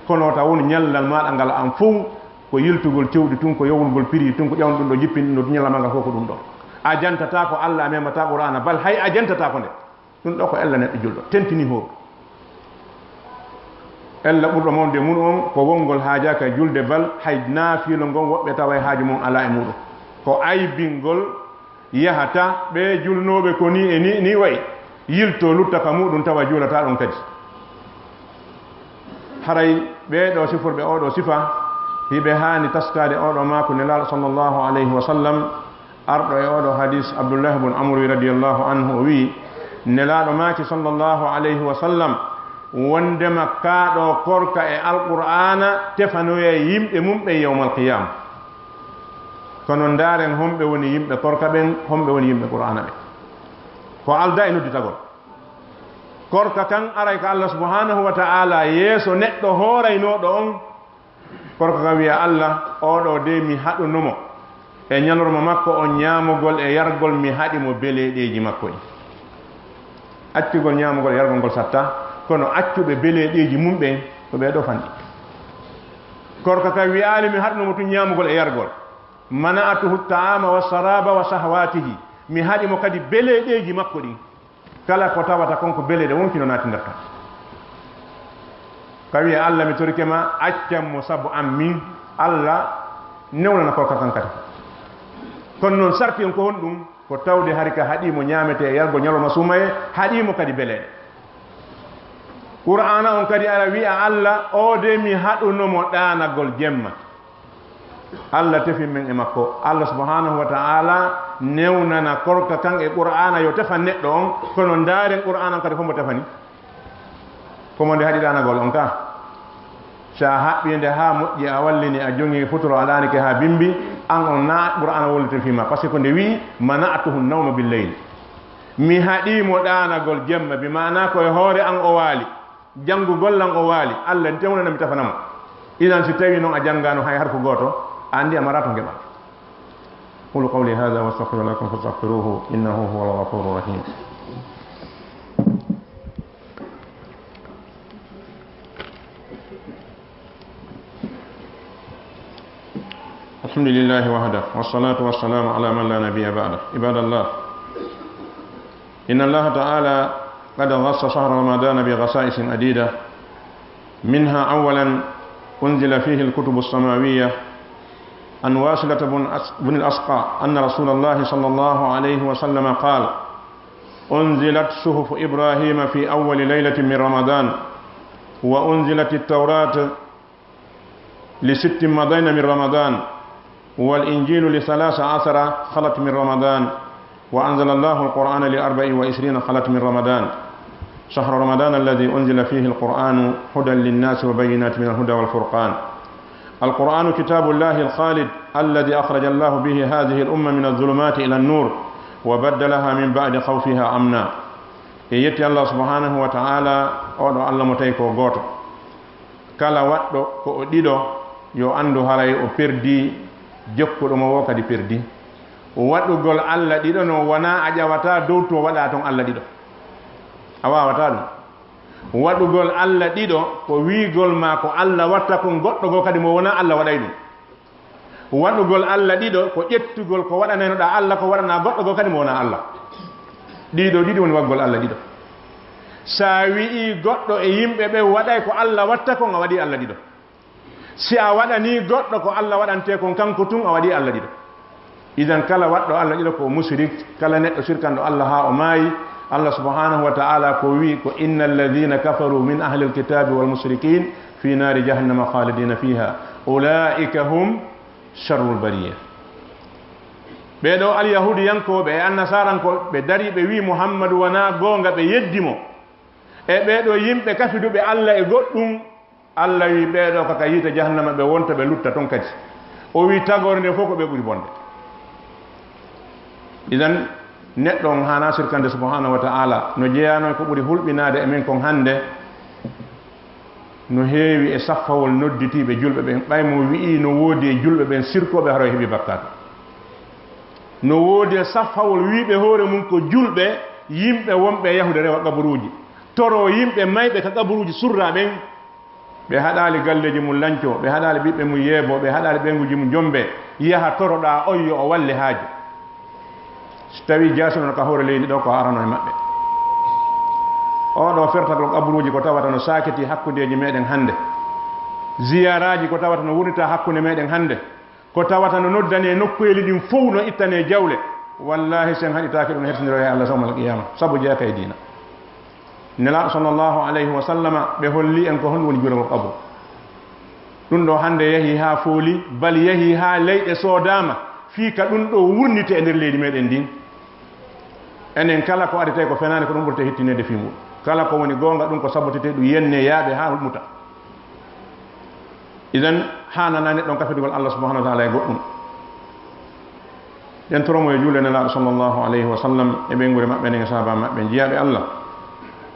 Kono wota wonu ñallal maaɗa ngal an fof ko yiltugol cewɗi tun, ko yowlugol piri tun, ko ƴawnde ɗum ɗo jippin ɗum ɗo, ñallal maa ngal fof ko ɗum ɗo. A jantataa ko Allah, a memataa Qur'aana, bal hay a jantataa ko nde. Ɗum ɗo ko ella neɗɗo julɗo, tentini hoore. Ella ɓurɗo mawnude mum on ko wongol haajaaka e julde, bal hay naafiilo ngon woɓɓe tawa e haaju mum alaa e muuɗum. Ko aybingol yahata, ɓee julnooɓe ko nii e nii, nii wayi, yiltoo lutta ka muuɗum tawa juulataa ɗum kadi. Haray ɓee ɗoo sifurɓe oo ɗoo sifa, hiɓe haani taskaade oo ɗoo maaku Nelaaɗo sallallahu alayhi wa sallam, Arɗo e oo ɗoo hadiis, Abdullahi bun Amru radiyallahu anhu o wi'i, Nelaaɗo maaki sallallahu alayhi wa sallam, wondema kaa ɗoo korka e Alqur'aana tefanoyay yimɓe mum ɓen yawmal qiyaama. Kono ndaaren homɓe woni yimɓe korka ɓen, homɓe woni yimɓe Qur'aana ɓen. Ko aldaa e nodditagol. Korka kan aray ka Allah subhanahu wa ta'ala yeeso neɗɗo hooraynooɗo on. Korka kan wi'a Allah, oo ɗoo de mi haɗuno mo e ñalorma makko on ñaamugol e yargol, mi haɗi mo beleeɗeeji makko ɗin. Accugol ñaamugol e yargol ngol satta, kono accuɓe beleeɗeeji mum ɓen ko ɓee ɗoo fanɗi. Korka kan wi'aali mi haɗuno mo tun ñaamugol e yargol. Mana'atuhu ta'ama wa saraba wa shahawatihi. Mi haɗi mo kadi beleeɗeeji makko ɗin. Kala ko tawata kon ko beleeɗe wonki no naati nder ton. Ka wi'a, "Allah, mi torike ma, accan mo sabu an min." Allah newnana korka kan kadi. Kono non sarti on ko honɗum? Ko tawde hari ka haɗi mo ñaamete e yargo ñalawma suumaye, haɗi mo kadi beleeɗe. Qur'aana on kadi ara wi'a, "Allah, o de mi haɗuno mo ɗaanagol jemma." Allah tefi men e makko. Allah subhanahu wa ta'ala newnana korka kan e Qur'aana yo tefan neɗɗo on, kono ndaaren Qur'aana on kadi ko mbo tefani. Ko mo nde haɗi ɗaanagol on ka. Si a haɓɓi nde haa moƴƴi, a wallini, a joŋi futuro, a ɗaanike haa bimbi, an on na Qur'aana walliti fi ma. Parce que ko nde wi'i, "Mana'tuhu nawma bil layl." Mi haɗi mo ɗaanagol jemma, bi maana ko e hoore an o waali. Janngugol lan o waali, Allah newnana mi tefana mo. Idan si tawi non a janngaano hay harfu gooto, a anndi a maraa to ngeɓal. Qulu qawli hadha wa astaghfiru lakum fastaghfiruhu innahu huwal ghafurur rahim. الحمد لله وحده والصلاة والسلام على من لا نبي بعده. عباد الله، إن الله تعالى قد خص شهر رمضان بخصائص عديدة، منها أولا أنزل فيه الكتب السماوية. عن واصلة بن أس-، بن الأسقى أن رسول الله صلى الله عليه وسلم قال: أنزلت صحف إبراهيم في أول ليلة من رمضان، وأنزلت التوراة لست مضين من رمضان، والإنجيل لثلاث عشر خلت من رمضان، وأنزل الله القرآن لأربع وعشرين خلت من رمضان. شهر رمضان الذي أنزل فيه القرآن هدى للناس وبينات من الهدى والفرقان. القرآن كتاب الله الخالد الذي أخرج الله به هذه الأمة من الظلمات إلى النور وبدلها من بعد خوفها أمنا. E yetti Allah subhanahu wa ta'ala, oɗo Allah mo tawi ko gooto. Kala waɗɗo ko o ɗiɗo, yo anndu haray o perdi, jokkuɗo mo wo kadi perdi. Waɗugol Allah ɗiɗo no wona a ƴawata dow to waɗa ton Allah ɗiɗo. A wawata ɗum. Waɗugol Allah ɗiɗo ko wiigol ma ko Allah watta kon, goɗɗo goo kadi mo wona Allah waɗay ɗum. Waɗugol Allah ɗiɗo ko ƴettugol ko waɗanaynoɗa Allah ko waɗana goɗɗo goo kadi mo wona Allah. Ɗiɗo ɗiɗi woni waɗugol Allah ɗiɗo. Sa wi'i goɗɗo e yimɓe ɓe waɗay ko Allah watta kon, a waɗi Allah ɗiɗo. Si a waɗani goɗɗo ko Allah waɗante kon, kanko tun a waɗi Allah ɗiɗo. Idan kala waɗɗo Allah ɗiɗo ko musrik, kala neɗɗo sirkanɗo Allah haa o maayi. Allah subhanahu wa ta'ala ko wi ko, "Innal ladhina kafaru min ahlil kitabi wal mushrikin fi nari jahannama khalidina fiha, ulaika hum sharrul bariya." Ɓee ɗo alyahudiyankooɓe e annasarankooɓe ɓe dari ɓe wi Muhammadu wona goonga, ɓe yeddi mo. E ɓee ɗo yimɓe kafiduɓe Allah e goɗɗum, Allah wi ɓee ɗo kaka yiite jahannama ɓe wonta, ɓe lutta ton kadi. O wi tagore nde fof ko ɓe ɓuri bonde. Idan neɗɗo on haana sirkande subhanahu wa ta'ala. No jeeyano ko ɓuri hulɓinaade e men kon hannde, no heewi e saffawol nodditiiɓe julɓe ɓen, ɓay mo wi'i no woodi e julɓe ɓen sirkooɓe hara o heɓi bakkaatu. No woodi e saffawol wiiɓe hoore mum ko julɓe, yimɓe wonɓe e yahude rewa qaburuuji, toro yimɓe mayɓe ka qaburuuji surra ɓen. Ɓe haɗaali galleeji mum lanco, ɓe haɗaali ɓiɓɓe mum yeebo, ɓe haɗaali ɓeynguuji mum jombe, yaha toroɗaa on yo o walle haaju. Si tawii jaasuno ka hoore leydi ɗo ko a arano e maɓɓe. Oɗo fertagol qaburuuji ko tawata no saakiti hakkundeeji meɗen hannde. Ziyaaraaji ko tawata no wurnita hakkunde meɗen hannde. Ko tawata no noddane nokkuyeeli ɗin fow no ittane jawle. Wallahi sen haɗitaaki ɗum hertindiro e Allah yawmal qiyama. Sabu jeeaka e diina. Nelaaɗo sallallahu alayhi wa sallama ɓe holli en ko honɗum woni juulagol qabru. Ɗum ɗo hannde yahi haa fooli, bal yahi haa leyɗe soodaama, fii ka ɗum ɗo wurnite e nder leydi meɗen ndin. Enen kala ko ari tawi ko fenaande, ko ɗum ɓurte hittineede fii muɗum. Kala ko woni goonga, ɗum ko sabotete, ɗum yenne yaaɓe haa muta. Idan, haanana neɗɗo on kafidugol Allah subhanahu wa ta'ala e goɗɗum. Ɗen toromo e juule Nelaaɗo sallallahu alayhi wa sallam e ɓeynguure maɓɓe nden e sahaaba maɓɓe jiyaaɓe Allah.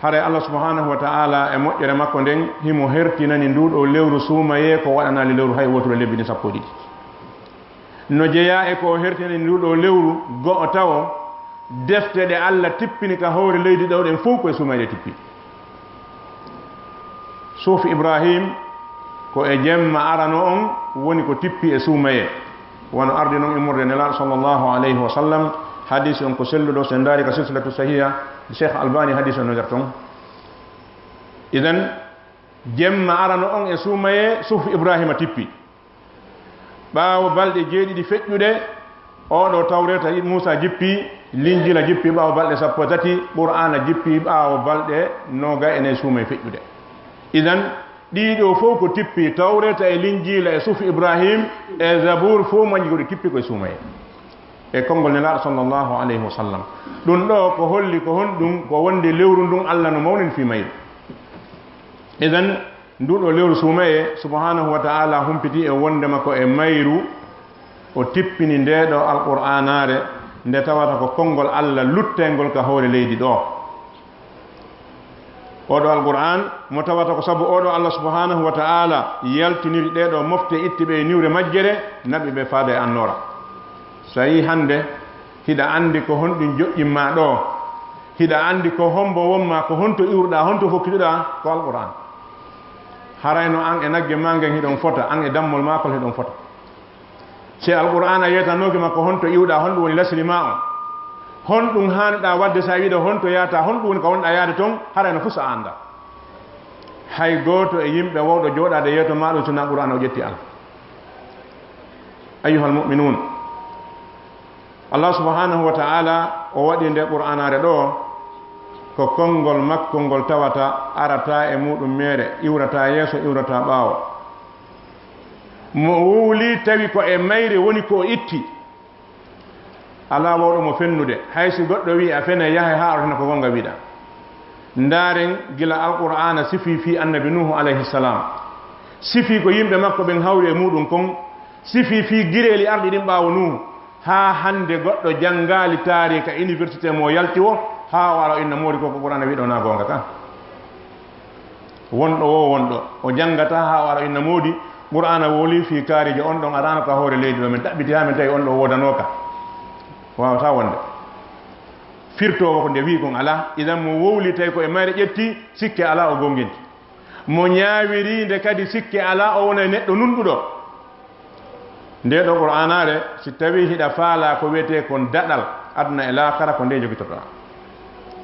Haray Allah subhanahu wa ta'ala e moƴƴere makko nden himo hertinani nduu ɗoo lewru suumayee ko waɗanaali lewru hay wooturu e lebbi ɗin sappo e ɗiɗi. No jeyaa e ko o hertinani nduu ɗoo lewru go'o tawo, defte ɗe Allah tippini ka hoore leydi ɗo ɗen fow ko e suumayee ɗe tippi. Suufi Ibrahim ko e jemma arano on woni ko tippi e suumayee. Wano ardi non immorde Nelaaɗo sallallahu alayhi wa sallam, hadisi on ko selluɗo, so en ndaari ka silsilatu sahiha, Cheikh Albani hadisi on no nder ton. Idan, jemma arano on e suumayee, suufi Ibrahima tippi. Ɓaawo balɗe jeeɗiɗi feƴƴuɗe, oo ɗoo Tawreeta Muusaa jippi, Linjiila jippi ɓaawo balɗe sappo e tati, Qur'aana jippi ɓaawo balɗe noogay e nay suumayee feƴƴude. Idan, ɗii ɗoo fow ko tippi, Tawreeta e Linjiila e Suufi Ibrahim e Zabuur fow majji ko ɗi tippi ko e suumayee. E konngol Nelaaɗo sallallahu alayhi wa sallam. Ɗum ɗoo ko holli ko honɗum? Ko wonde lewru ndun Allah no mawnini fii mayru. Idan, nduu ɗoo lewru suumayee, subhanahu wa ta'ala humpiti e wondema ko e mayru o tippini ndee ɗoo Alqur'aanaare, nde tawata ko konngol Allah luttayngol ka hoore leydi ɗoo. Oo ɗoo Alqur'aan, mo tawata ko sabu oo ɗoo Allah subhanahu wa ta'ala yaltiniri ɗee ɗoo mofte, itti ɓe e niwre majjere, naɓi ɓe faade e annoora. So a yii hannde, hiɗa anndi ko honɗum joƴƴin maa ɗoo, hiɗa anndi ko hombo won maa, ko honto iwruɗaa, honto fokkituɗaa, ko Alqur'aan. Harayno an e nagge maa ngen hiɗon fota, an e dammol maa kol hiɗon fota. Si Alqur'aana yeetanooki ma ko honto iwɗaa, honɗum woni lasli maa on? Honɗum haanuɗaa waɗde si a wiide honto yaataa, honɗum woni ka wonɗaa yaade ton? Harayno fus a anndaa. Hay gooto e yimɓe wawɗo jooɗaade yeeso maa ɗum si wonaa Qur'aana o ƴetti an. Ayyuhal mu'minuun, Allah subhanahu wa ta'ala o waɗi nde Qur'aanaare ɗoo ko konngol makko ngol tawata arataa e muɗum meere, iwrataa yeeso, iwrataa ɓaawo. Mo wuuli tawi ko e mayre woni ko o itti. Alaa wawɗo mo fennude, hay si goɗɗo wi'i a fenay, yahay haa artina ko gonga wiɗa. Ndaaren gila Alqur'aana sifii fii Annabi Nuuhu alayhi salaam, sifii ko yimɓe makko ɓen hawri e muuɗum kon, sifii fii gireeli arɗi ɗin ɓaawo Nuuhu, haa hannde goɗɗo janngaali taariika université mo yalti woo, haa o ara o inna moodi ko ko Qur'aana wi'i ɗoo naa goonga kan. Wonɗo woo wonɗo, o janngataa haa o ara o inna moodi, Qur'aana wowlii fii kaarijo on ɗon araano ka hoore leydi ɗoo, min ɗaɓɓiti haa min tawi on ɗoo woodanooka. Waawataa wonde. Firtoowo ko nde wi'i kon alaa, idan mo wowli tawi ko e mayre ƴetti, sikke alaa o gonnginti. Mo ñaawiri nde kadi sikke alaa o wona e neɗɗo nunɗuɗo. Ndee ɗoo Qur'aanaare, si tawii hiɗa faalaa ko wi'etee kon daɗal aduna e laakara, ko ndee njogitorɗaa.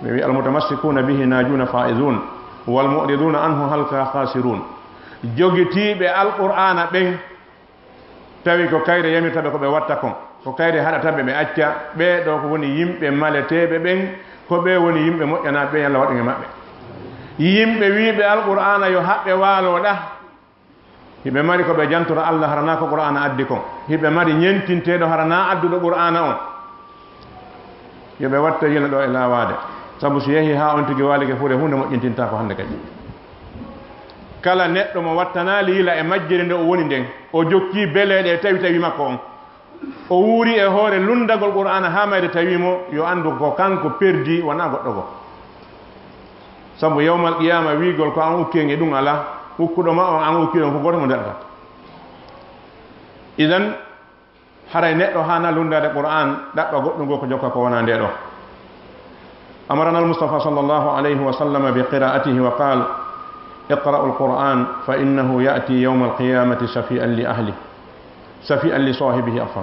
Ɓe wi'i, "Almutamassikuuna bihi naajuuna faa'isuun, wal mu'riduuna anhu halkaa khaasiruun." Jogitiiɓe Alqur'aana ɓen, tawi ko kayre yamirta ɓe ko ɓe watta kon, ko kayre haɗata ɓe ɓe acca, ɓee ɗoo ko woni yimɓe maleteeɓe ɓen, ko ɓee woni yimɓe moƴƴanaaɓe ɓen, Yalla waɗu e maɓɓe. Yimɓe wi'ɓe Alqur'aana yo haɓɓe waaloo ɗaa, hiɓe mari ko ɓe jantora Alla, hara naa ko Qur'aana addi kon. Hiɓe mari ñentinteeɗo, hara naa adduɗo Qur'aana on. Yo ɓe watta yila ɗoo e laawaade. Sabu si yehii haa on tigi waalike fuure, huunde moƴƴintintaako hannde kadi. Kala neɗɗo mo wattanaali yila e majjere nde o woni nden, o jokkii beleeɗe e tawi tawi makko on. O wuuri e hoore lunndagol Qur'aana haa mayde tawi mo, yo anndu ko kanko perdi, wonaa goɗɗo goo. Sabu yawmal qiyaama wi'ugol ko an ukki en e ɗum alaa, ukkuɗo ma on an ukki ɗon fof gooto mo daɗata. Idan, haray neɗɗo haanaa lunndaade Qur'aan, ɗaɓɓa goɗɗum goo ko jokka ko wonaa ndee ɗoo. أمرنا المصطفى صلى الله عليه وسلم بقراءته وقال: "اقرأوا القرآن فإنه يأتي يوم القيامة شفيعا لأهله، شفيعا لصاحبه، عفوا."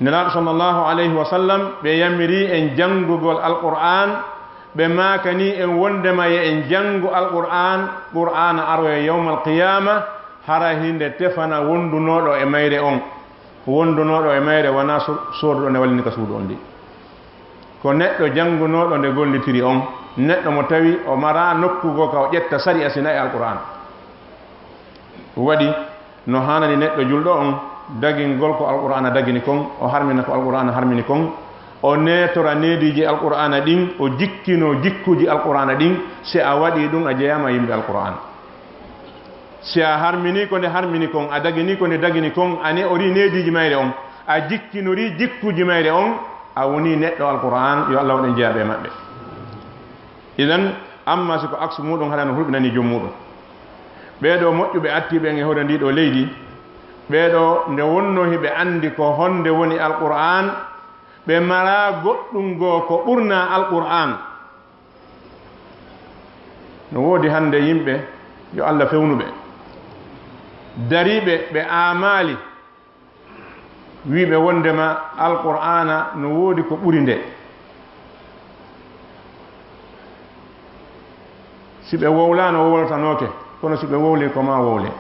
Nelaaɗo sallallahu alayhi wa sallam, ɓe yamiri en janngugol Alqur'aan, ɓe maakani en wonndema yo en janngu Alqur'aan, Qur'aana aroya yawmal qiyaama, hara hinde tefana wonndunooɗo e mayre on. Wonndunooɗo e mayre wonaa so-, sooduɗo nde wallini ka suudu on ndi. Ko neɗɗo janngunooɗo nde gollitiri on, neɗɗo mo tawi o maraa nokku goo ka o ƴetta sariya si naa e Alqur'aan. Waɗi no haanani neɗɗo julɗo on, dagingol ko Alqur'aana dagini kon, o harmina ko Alqur'aana harmini kon, o neetora neediiji Alqur'aana ɗin, o jikkinoo jikkuuji Alqur'aana ɗin. Si a waɗii ɗum, a jeyaama e yimɓe Alqur'aan. Si a harminii ko nde harmini kon, a daginii ko nde dagini kon, a ne'orii neediiji mayre on, a jikkinorii jikkuuji mayre on, a wonii neɗɗo Alqur'aan, yo Alla waɗ en jeyaaɓe e maɓɓe. Idan, amma si ko aksu muuɗum, hara no hulɓinanii joom muuɗum. Ɓee ɗoo moƴƴuɓe attii ɓen e hoore ndii ɗoo leydi, ɓee ɗoo nde wonnoo hiɓe anndi ko honde woni Alqur'aan, ɓe maraa goɗɗum goo ko ɓurnaa Alqur'aan. No woodi hannde yimɓe, yo Alla fewnu ɓe, dariiɓe ɓe aamaali, wi'ɓe wonndema Alqur'aana no woodi ko ɓuri nde. Si ɓe wowlaano, wowlatanooke, kono si ɓe wowlii, ko maa wowlee.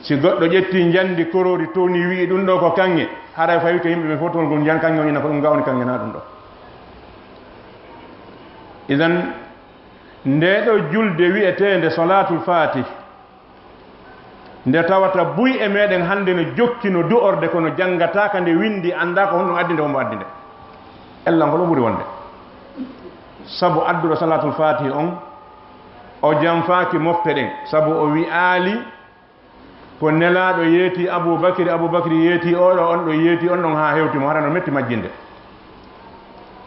Si goɗɗo ƴettii njandi koroori, townii, wi'i, "Ɗum ɗoo ko kaŋŋe," haray fawii ko yimɓe ɓe fotol ngol njan kaŋŋe on, ina ko ɗum nga woni kaŋŋe, naa ɗum ɗoo. Idan, ndee ɗoo julde wi'eteende Salaatul Faatih, nde tawata buy e meɗen hannde no jokki no du'orde, kono janngataaka nde winndi, anndaa ko honɗum addi nde, hombo addi nde. Ella ngol o ɓuri wonde. Sabu adduɗo Salaatul Faatihi on, o janfaaki mofte ɗen, sabu o wi'aali ko Nelaaɗo yeeti Abuu Bakri, Abuu Bakri yeeti oo ɗoo, on ɗoo yeeti on ɗon haa hewti mo, hara no metti majjinde.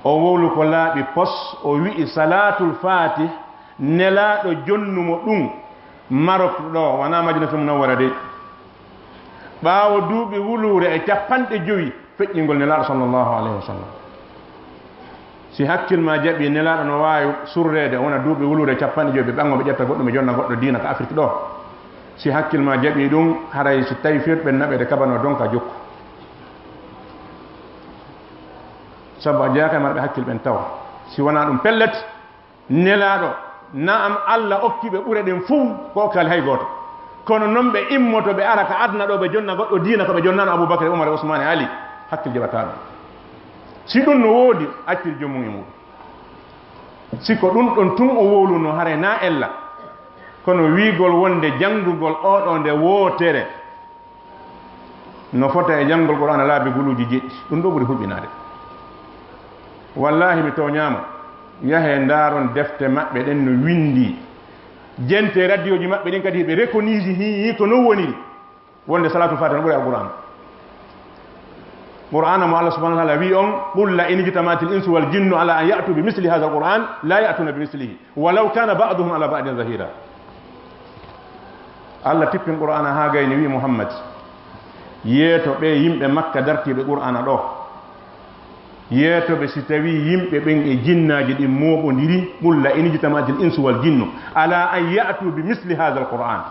O wowlu ko laaɓi pos, o wi'i Salaatul Faatih, Nelaaɗo jonnu mo ɗum, Marok ɗoo, wanaa Madinatul Munawwara dey. Ɓaawo duuɓi wuluure e cappanɗe jowi feƴƴingol Nelaaɗo sallallahu alayhi wa sallam. Si hakkil maa jaɓii, Nelaaɗo no waawi surreede, o wona duuɓi wuluure e cappanɗe jowi, ɓe ɓango, ɓe ƴetta goɗɗum, ɓe jonna goɗɗo diina ka Afrik ɗoo. Si hakkil maa jaɓii ɗum, haray si tawi firɓe naɓeede kabanoo donka jokku. Sabu a jeyaaka e marɓe hakkil ɓen taw. Si wanaa ɗum, pellet, Nelaaɗo, na'am, Alla okki ɓe ɓure ɗen fuu, ko okkaali hay gooto. Kono non ɓe immoto, ɓe ara ka aduna ɗoo, ɓe jonna goɗɗo diina ko ɓe jonnaano Abuu Bakar, Umar, Usmaan e Ali, hakkil jaɓataa ɗum. Si ɗum no woodi, accir joomum e muuɗum. Si ko ɗum ɗon tun o wowluno, haray naa ella. Kono wiigol wonde janngugol oo ɗoo nde wootere, no fota e janngol Qur'aana laabi guluuji jeɗɗi, ɗum ɗoo ɓuri hulɓinaade. Wallaahi, mi tooñaama. Yahee ndaaron defte maɓɓe ɗen no winndi. Jentee radiyooji maɓɓe ɗin kadi, ɓe rekonisi hii ko non woniri. Wonde Salaatul Faatiha no ɓuri Alqur'aana. Qur'aana mo Allah subhanahu wa ta'ala wi'i on, "Qul la in ijtama'atil insu wal jinnu ala an ya'tu bi misli hadha al-Qur'an la ya'tuna bi mislihi walaw kana ba'duhum ala ba'din zahira." Allah tippin Qur'aana haa gayni wi'i Muhammad, yeeto ɓe yimɓe Makka dartiiɓe Qur'aana ɗoo. Yeeto ɓe si tawii yimɓe ɓen e jinnaaji ɗin mooɓondiri, "Qul la in ijtama'atil insu wal jinnu ala an ya'tu bi misli hadha al-Qur'an."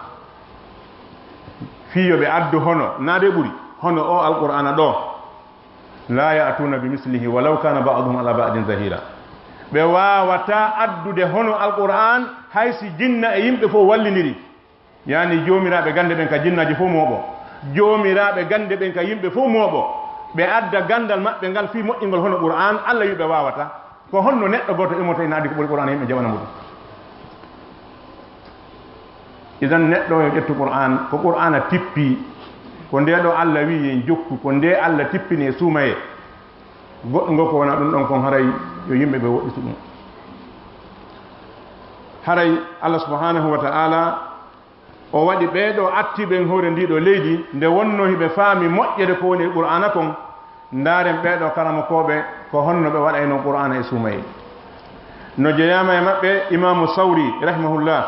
Fii yo ɓe addu hono, naa de ɓuri, hono oo Alqur'aana ɗoo. "La ya'tuna bi mislihi walaw kana ba'duhum ala ba'din zahira." Ɓe waawataa addude hono Alqur'aan, hay si jinna e yimɓe fof wallindiri. Yaani joomiraaɓe gannde ɓen ka jinnaaji fof mooɓo, joomiraaɓe gannde ɓen ka yimɓe fof mooɓo, ɓe adda ganndal maɓɓe ngal fii moƴƴingol hono Qur'aan, Allah wi'i ɓe waawataa. Ko honno neɗɗo gooto immotoo ina addi ko ɓuri Qur'aana yimɓe jaɓana mo ɗum? Idan neɗɗo o yo ƴettu Qur'aan, ko Qur'aana tippi, ko ndee ɗoo Allah wi'i en jokku, ko ndee Allah tippini e suumayee. Goɗɗum ngol ko wona ɗum ɗon kon, haray yo yimɓe ɓe woɗɗitu ɗum. Haray Allah subhanahu wa ta'ala o waɗi ɓee ɗoo attii ɓen hoore ndii ɗoo leydi, nde wonnoo hiɓe faami moƴƴere ko woni e Qur'aana kon. Ndaaren ɓee ɗoo karamokooɓe ko honno ɓe waɗaynoo Qur'aana e suumayee. No jeyaama e maɓɓe Imaamu Sawri, rahimahullah,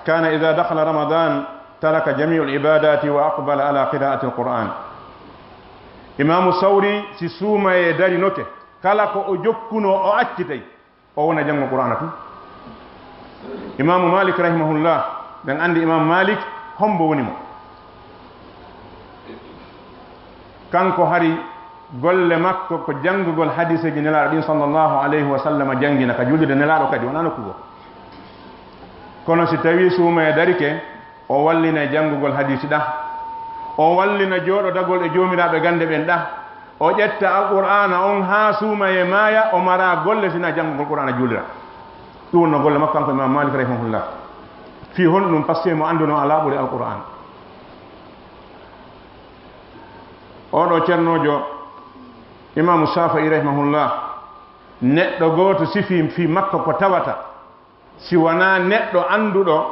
kana idha dakhala Ramadan taraka jami'ul ibadati wa aqbala ala qira'ati al-Qur'an. Imaamu Sawri, si suumayee darinoke, kala ko o jokkunoo, o accitay, o wona janngo Qur'aana tun. Imaamu Malik, rahimahullah, ɓen anndi Imaamu Malik, hombo woni mo? Kanko hari golle makko ko janngugol hadiiseeji Nelaaɗo ɗin, sallallahu alayhi wa sallam, janngina ka juulirde Nelaaɗo kadi, wonaa nokku goo. Kono si tawii suumayee darike, o wallina e janngugol hadiisi ɗah, o wallina jooɗodagol e joomiraaɓe gannde ɓen ɗah, o ƴetta Alqur'aana on haa suumayee maaya, o maraa golle sinaa janngugol Qur'aana juulira. Ɗum wonnoo golle makko kanko Imaamu Malik rahimahullah. Fii honɗum? Parce que mo anndunoo alaa ɓuri Alqur'aan. Oo ɗoo cernoojo, Imaamu Shaafi'i rahimahullah, neɗɗo gooto sifii fii makko ko tawata si wanaa neɗɗo annduɗo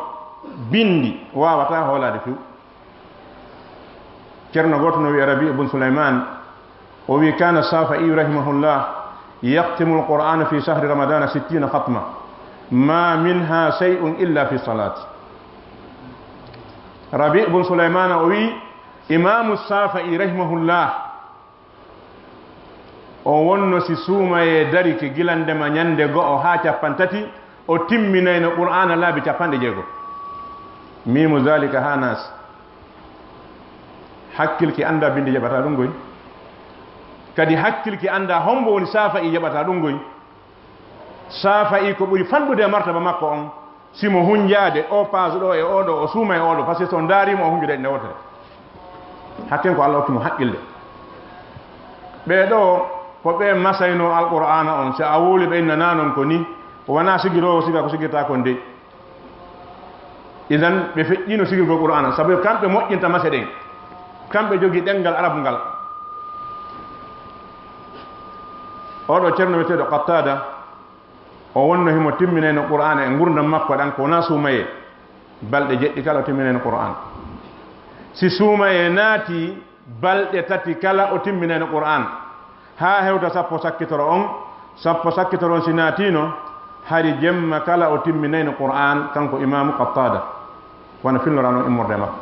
binndi, waawataa hoolaade few. Ceerno gooto no wi'ee Rabi' bun Sulaymaan, o wi'i, "Kana Shaafi'i rahimahullah yaqtimu al-Qur'ana fi shahri Ramadana sittina khatma, ma minha shay'un illa fi salat." Rabi' bun Sulaymaana o wi'i, Imaamu Shaafi'i rahimahullah, o wonno si suumayee darike gila ndema ñannde go'o haa cappanɗe tati, o timminayno Qur'aana laabi cappanɗe jeego. Miimu zaalika haa naas. Hakkil ki anndaa binndi jaɓataa ɗum goy. Kadi hakkil ki anndaa hombo woni Shaafi'i jaɓataa ɗum goy. Shaafi'i ko ɓuri fanɗude e martaba makko on, si mo hunjaade oo paas ɗoo e oo ɗoo, o suuma e oo ɗoo, parce que so ndaariima o hunjude e nde wootere. Hakken ko Allah okki mo haqqille. Ɓee ɗoo ko ɓe masaynoo Alqur'aana on, si a wowli ɓe inna naa non ko ni, wonaa sigiroowo siga ko sigirtaa kon dey. Idan ɓe feƴƴiino sigirgol Qur'aana, sabu kamɓe moƴƴinta mase ɗen. Kamɓe jogii ɗemngal Arab ngal. Oo ɗoo ceerno wiyeteeɗo Qattaada, o wonno himo timminayno Qur'aana e ngurndan makko ɗan, ko wonaa suumayee. Balɗe jeɗɗi kala o timminayno Qur'aana. Si suumayee naati, balɗe tati kala o timminayno Qur'aan. Haa hewta sappo sakkitoro on, sappo sakkitoro on si naatiino, hari jemma kala o timminayno Qur'aan, kanko Imaamu Qattaada. Wano filnoraa non immorde makko.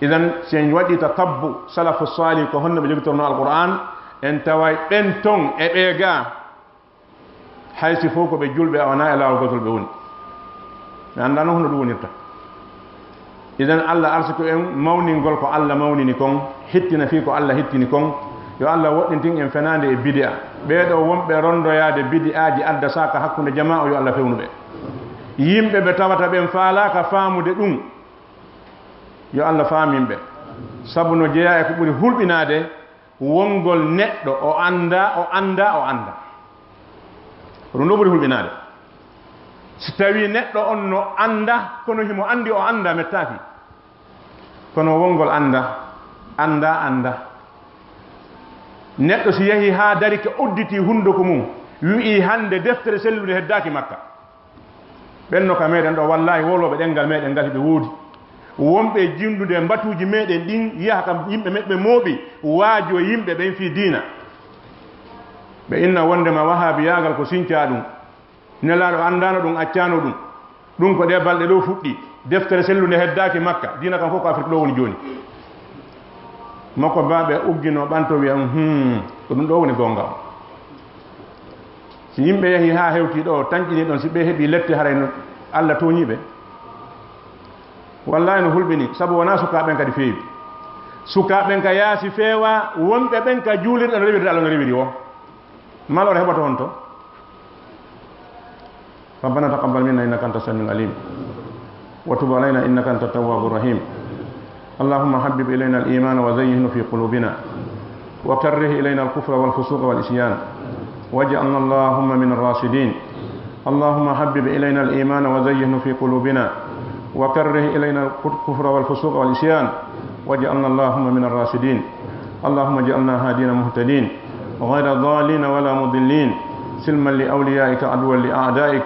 Idan, si en waɗii tatabbu salafu saalih, ko honno ɓe jogitornoo Alqur'aan, en taway ɓen ton e ɓee gaa, hay si fow ko ɓe julɓe, a wonaa e laawol gootol ɓe woni. Mi anndaa non hono ɗum wonirta. Idan, Allah arsiko en mawningol ko Allah mawnini kon, hittina fii ko Allah hittini kon. Yo Allah woɗɗintin en fenaande e bidi'a. Ɓee ɗoo wonɓe ronndoyaade bidi'aaji adda saaka hakkunde jamaa o, yo Allah fewnu ɓe. Yimɓe ɓe tawata ɓen faalaaka faamude ɗum, yo Allah faamin ɓe. Sabu no jeyaa e ko ɓuri hulɓinaade, wongol neɗɗo o anndaa, o anndaa, o anndaa. Ko ɗum ɗoo ɓuri hulɓinaade. Si tawii neɗɗo on no annda, kono himo anndi o anndaa, mettaaki. Kono wongol anndaa, anndaa, anndaa. Neɗɗo si yahii haa darike udditii hunduko mum, Wi'i hannde deftere sellunde heddaaki Makka. Ɓen no ka meɗen ɗo, wallaahi, wolooɓe ɗenngal meɗen ngal hiɓe woodi. Wonɓe jinndude mbatuuji meɗen ɗin, yaha kam yimɓe meɓɓe mooɓi, waajoo yimɓe ɓen fii diina. Ɓe inna wonndema wahaabiyaagal ko sincaa ɗum. Nelaaɗo anndaano ɗum, accaano ɗum. Ɗum ko ɗee balɗe ɗoo fuɗɗi. Deftere sellunde heddaaki Makka. Diina kan fof ko Afrik ɗoo woni jooni. Makko baaɓe uggino ɓanto wi'a, "Hmm, ko ɗum ɗoo woni goonga on." Si yimɓe yahii haa hewtii ɗoo, tanƴinii ɗon, si ɓe heɓii lette, haray no Alla tooñii ɓe? Wallaahi no hulɓinii, sabu wonaa sukaaɓe ɓen kadi feewi. Sukaaɓe ɓen ka yaasi feewaa, wonɓe ɓen ka juulirɗe no rewirde Alla no rewiri woo. Maloore heɓoto on to? ربنا تقبل منا إنك أنت السميع العليم، وتب علينا إنك أنت التواب الرحيم. اللهم حبب إلينا الإيمان وزينه في قلوبنا، وكره إلينا الكفر والفسوق والعصيان، واجعلنا اللهم من الراشدين. اللهم حبب إلينا الإيمان وزينه في قلوبنا، وكره إلينا الكفر والفسوق والعصيان، واجعلنا اللهم من الراشدين. اللهم اجعلنا هادين مهتدين، غير ضالين ولا مضلين، سلما لأوليائك عدوا لأعدائك،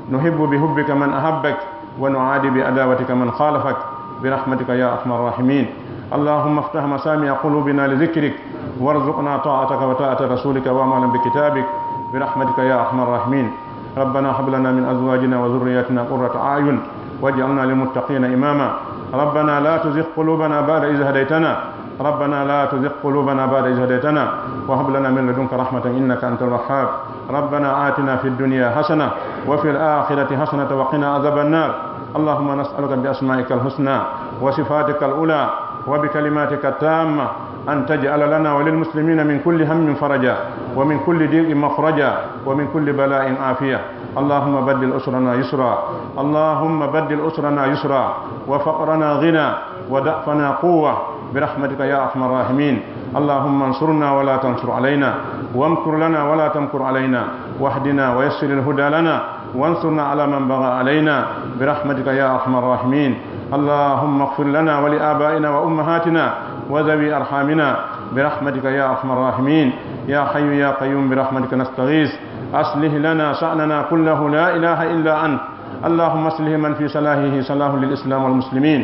نحب بحبك من أحبك، ونعادي بعداوتك من خالفك، برحمتك يا أرحم الراحمين. اللهم افتح مسامع قلوبنا لذكرك، وارزقنا طاعتك وطاعة رسولك وعملا بكتابك، برحمتك يا أرحم الراحمين. ربنا هب لنا من أزواجنا وذرياتنا قرة أعين واجعلنا للمتقين إماما. ربنا لا تزغ قلوبنا بعد إذ هديتنا. ربنا لا تزغ قلوبنا بعد إذ هديتنا وهب لنا من لدنك رحمة إنك أنت الوهاب. ربنا آتنا في الدنيا حسنة وفي الآخرة حسنة وقنا عذاب النار. اللهم نسألك بأسمائك الحسنى وصفاتك العلى وبكلماتك التامة أن تجعل لنا وللمسلمين من كل هم فرجا ومن كل ضيق مخرجا ومن كل بلاء عافية. اللهم بدل أسرنا يسرا. اللهم بدل أسرنا يسرا وفقرنا غنى وضعفنا قوة برحمتك يا أرحم الراحمين. اللهم انصرنا ولا تنصر علينا وامكر لنا ولا تمكر علينا واهدنا ويسر الهدى لنا وانصرنا على من بغى علينا برحمتك يا أرحم الراحمين. اللهم اغفر لنا ولآبائنا وأمهاتنا وذوي أرحامنا برحمتك يا أرحم الراحمين. يا حي يا قيوم برحمتك نستغيث. أصلح لنا شأننا كله لا إله إلا أنت. اللهم أصلح من في صلاحه صلاح للإسلام والمسلمين.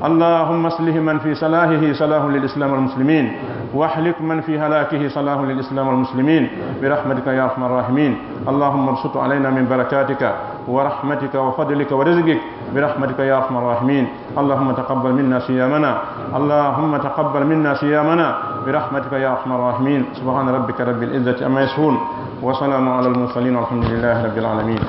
اللهم أصلح من في صلاحه صلاح للإسلام والمسلمين. واهلك من في هلاكه صلاح للإسلام والمسلمين برحمتك يا أرحم الراحمين. اللهم ابسط علينا من بركاتك ورحمتك وفضلك ورزقك برحمتك يا أرحم الراحمين. اللهم تقبل منا صيامنا. اللهم تقبل منا صيامنا برحمتك يا أرحم الراحمين. سبحان ربك رب العزة عما يصفون وسلام على المرسلين والحمد لله رب العالمين.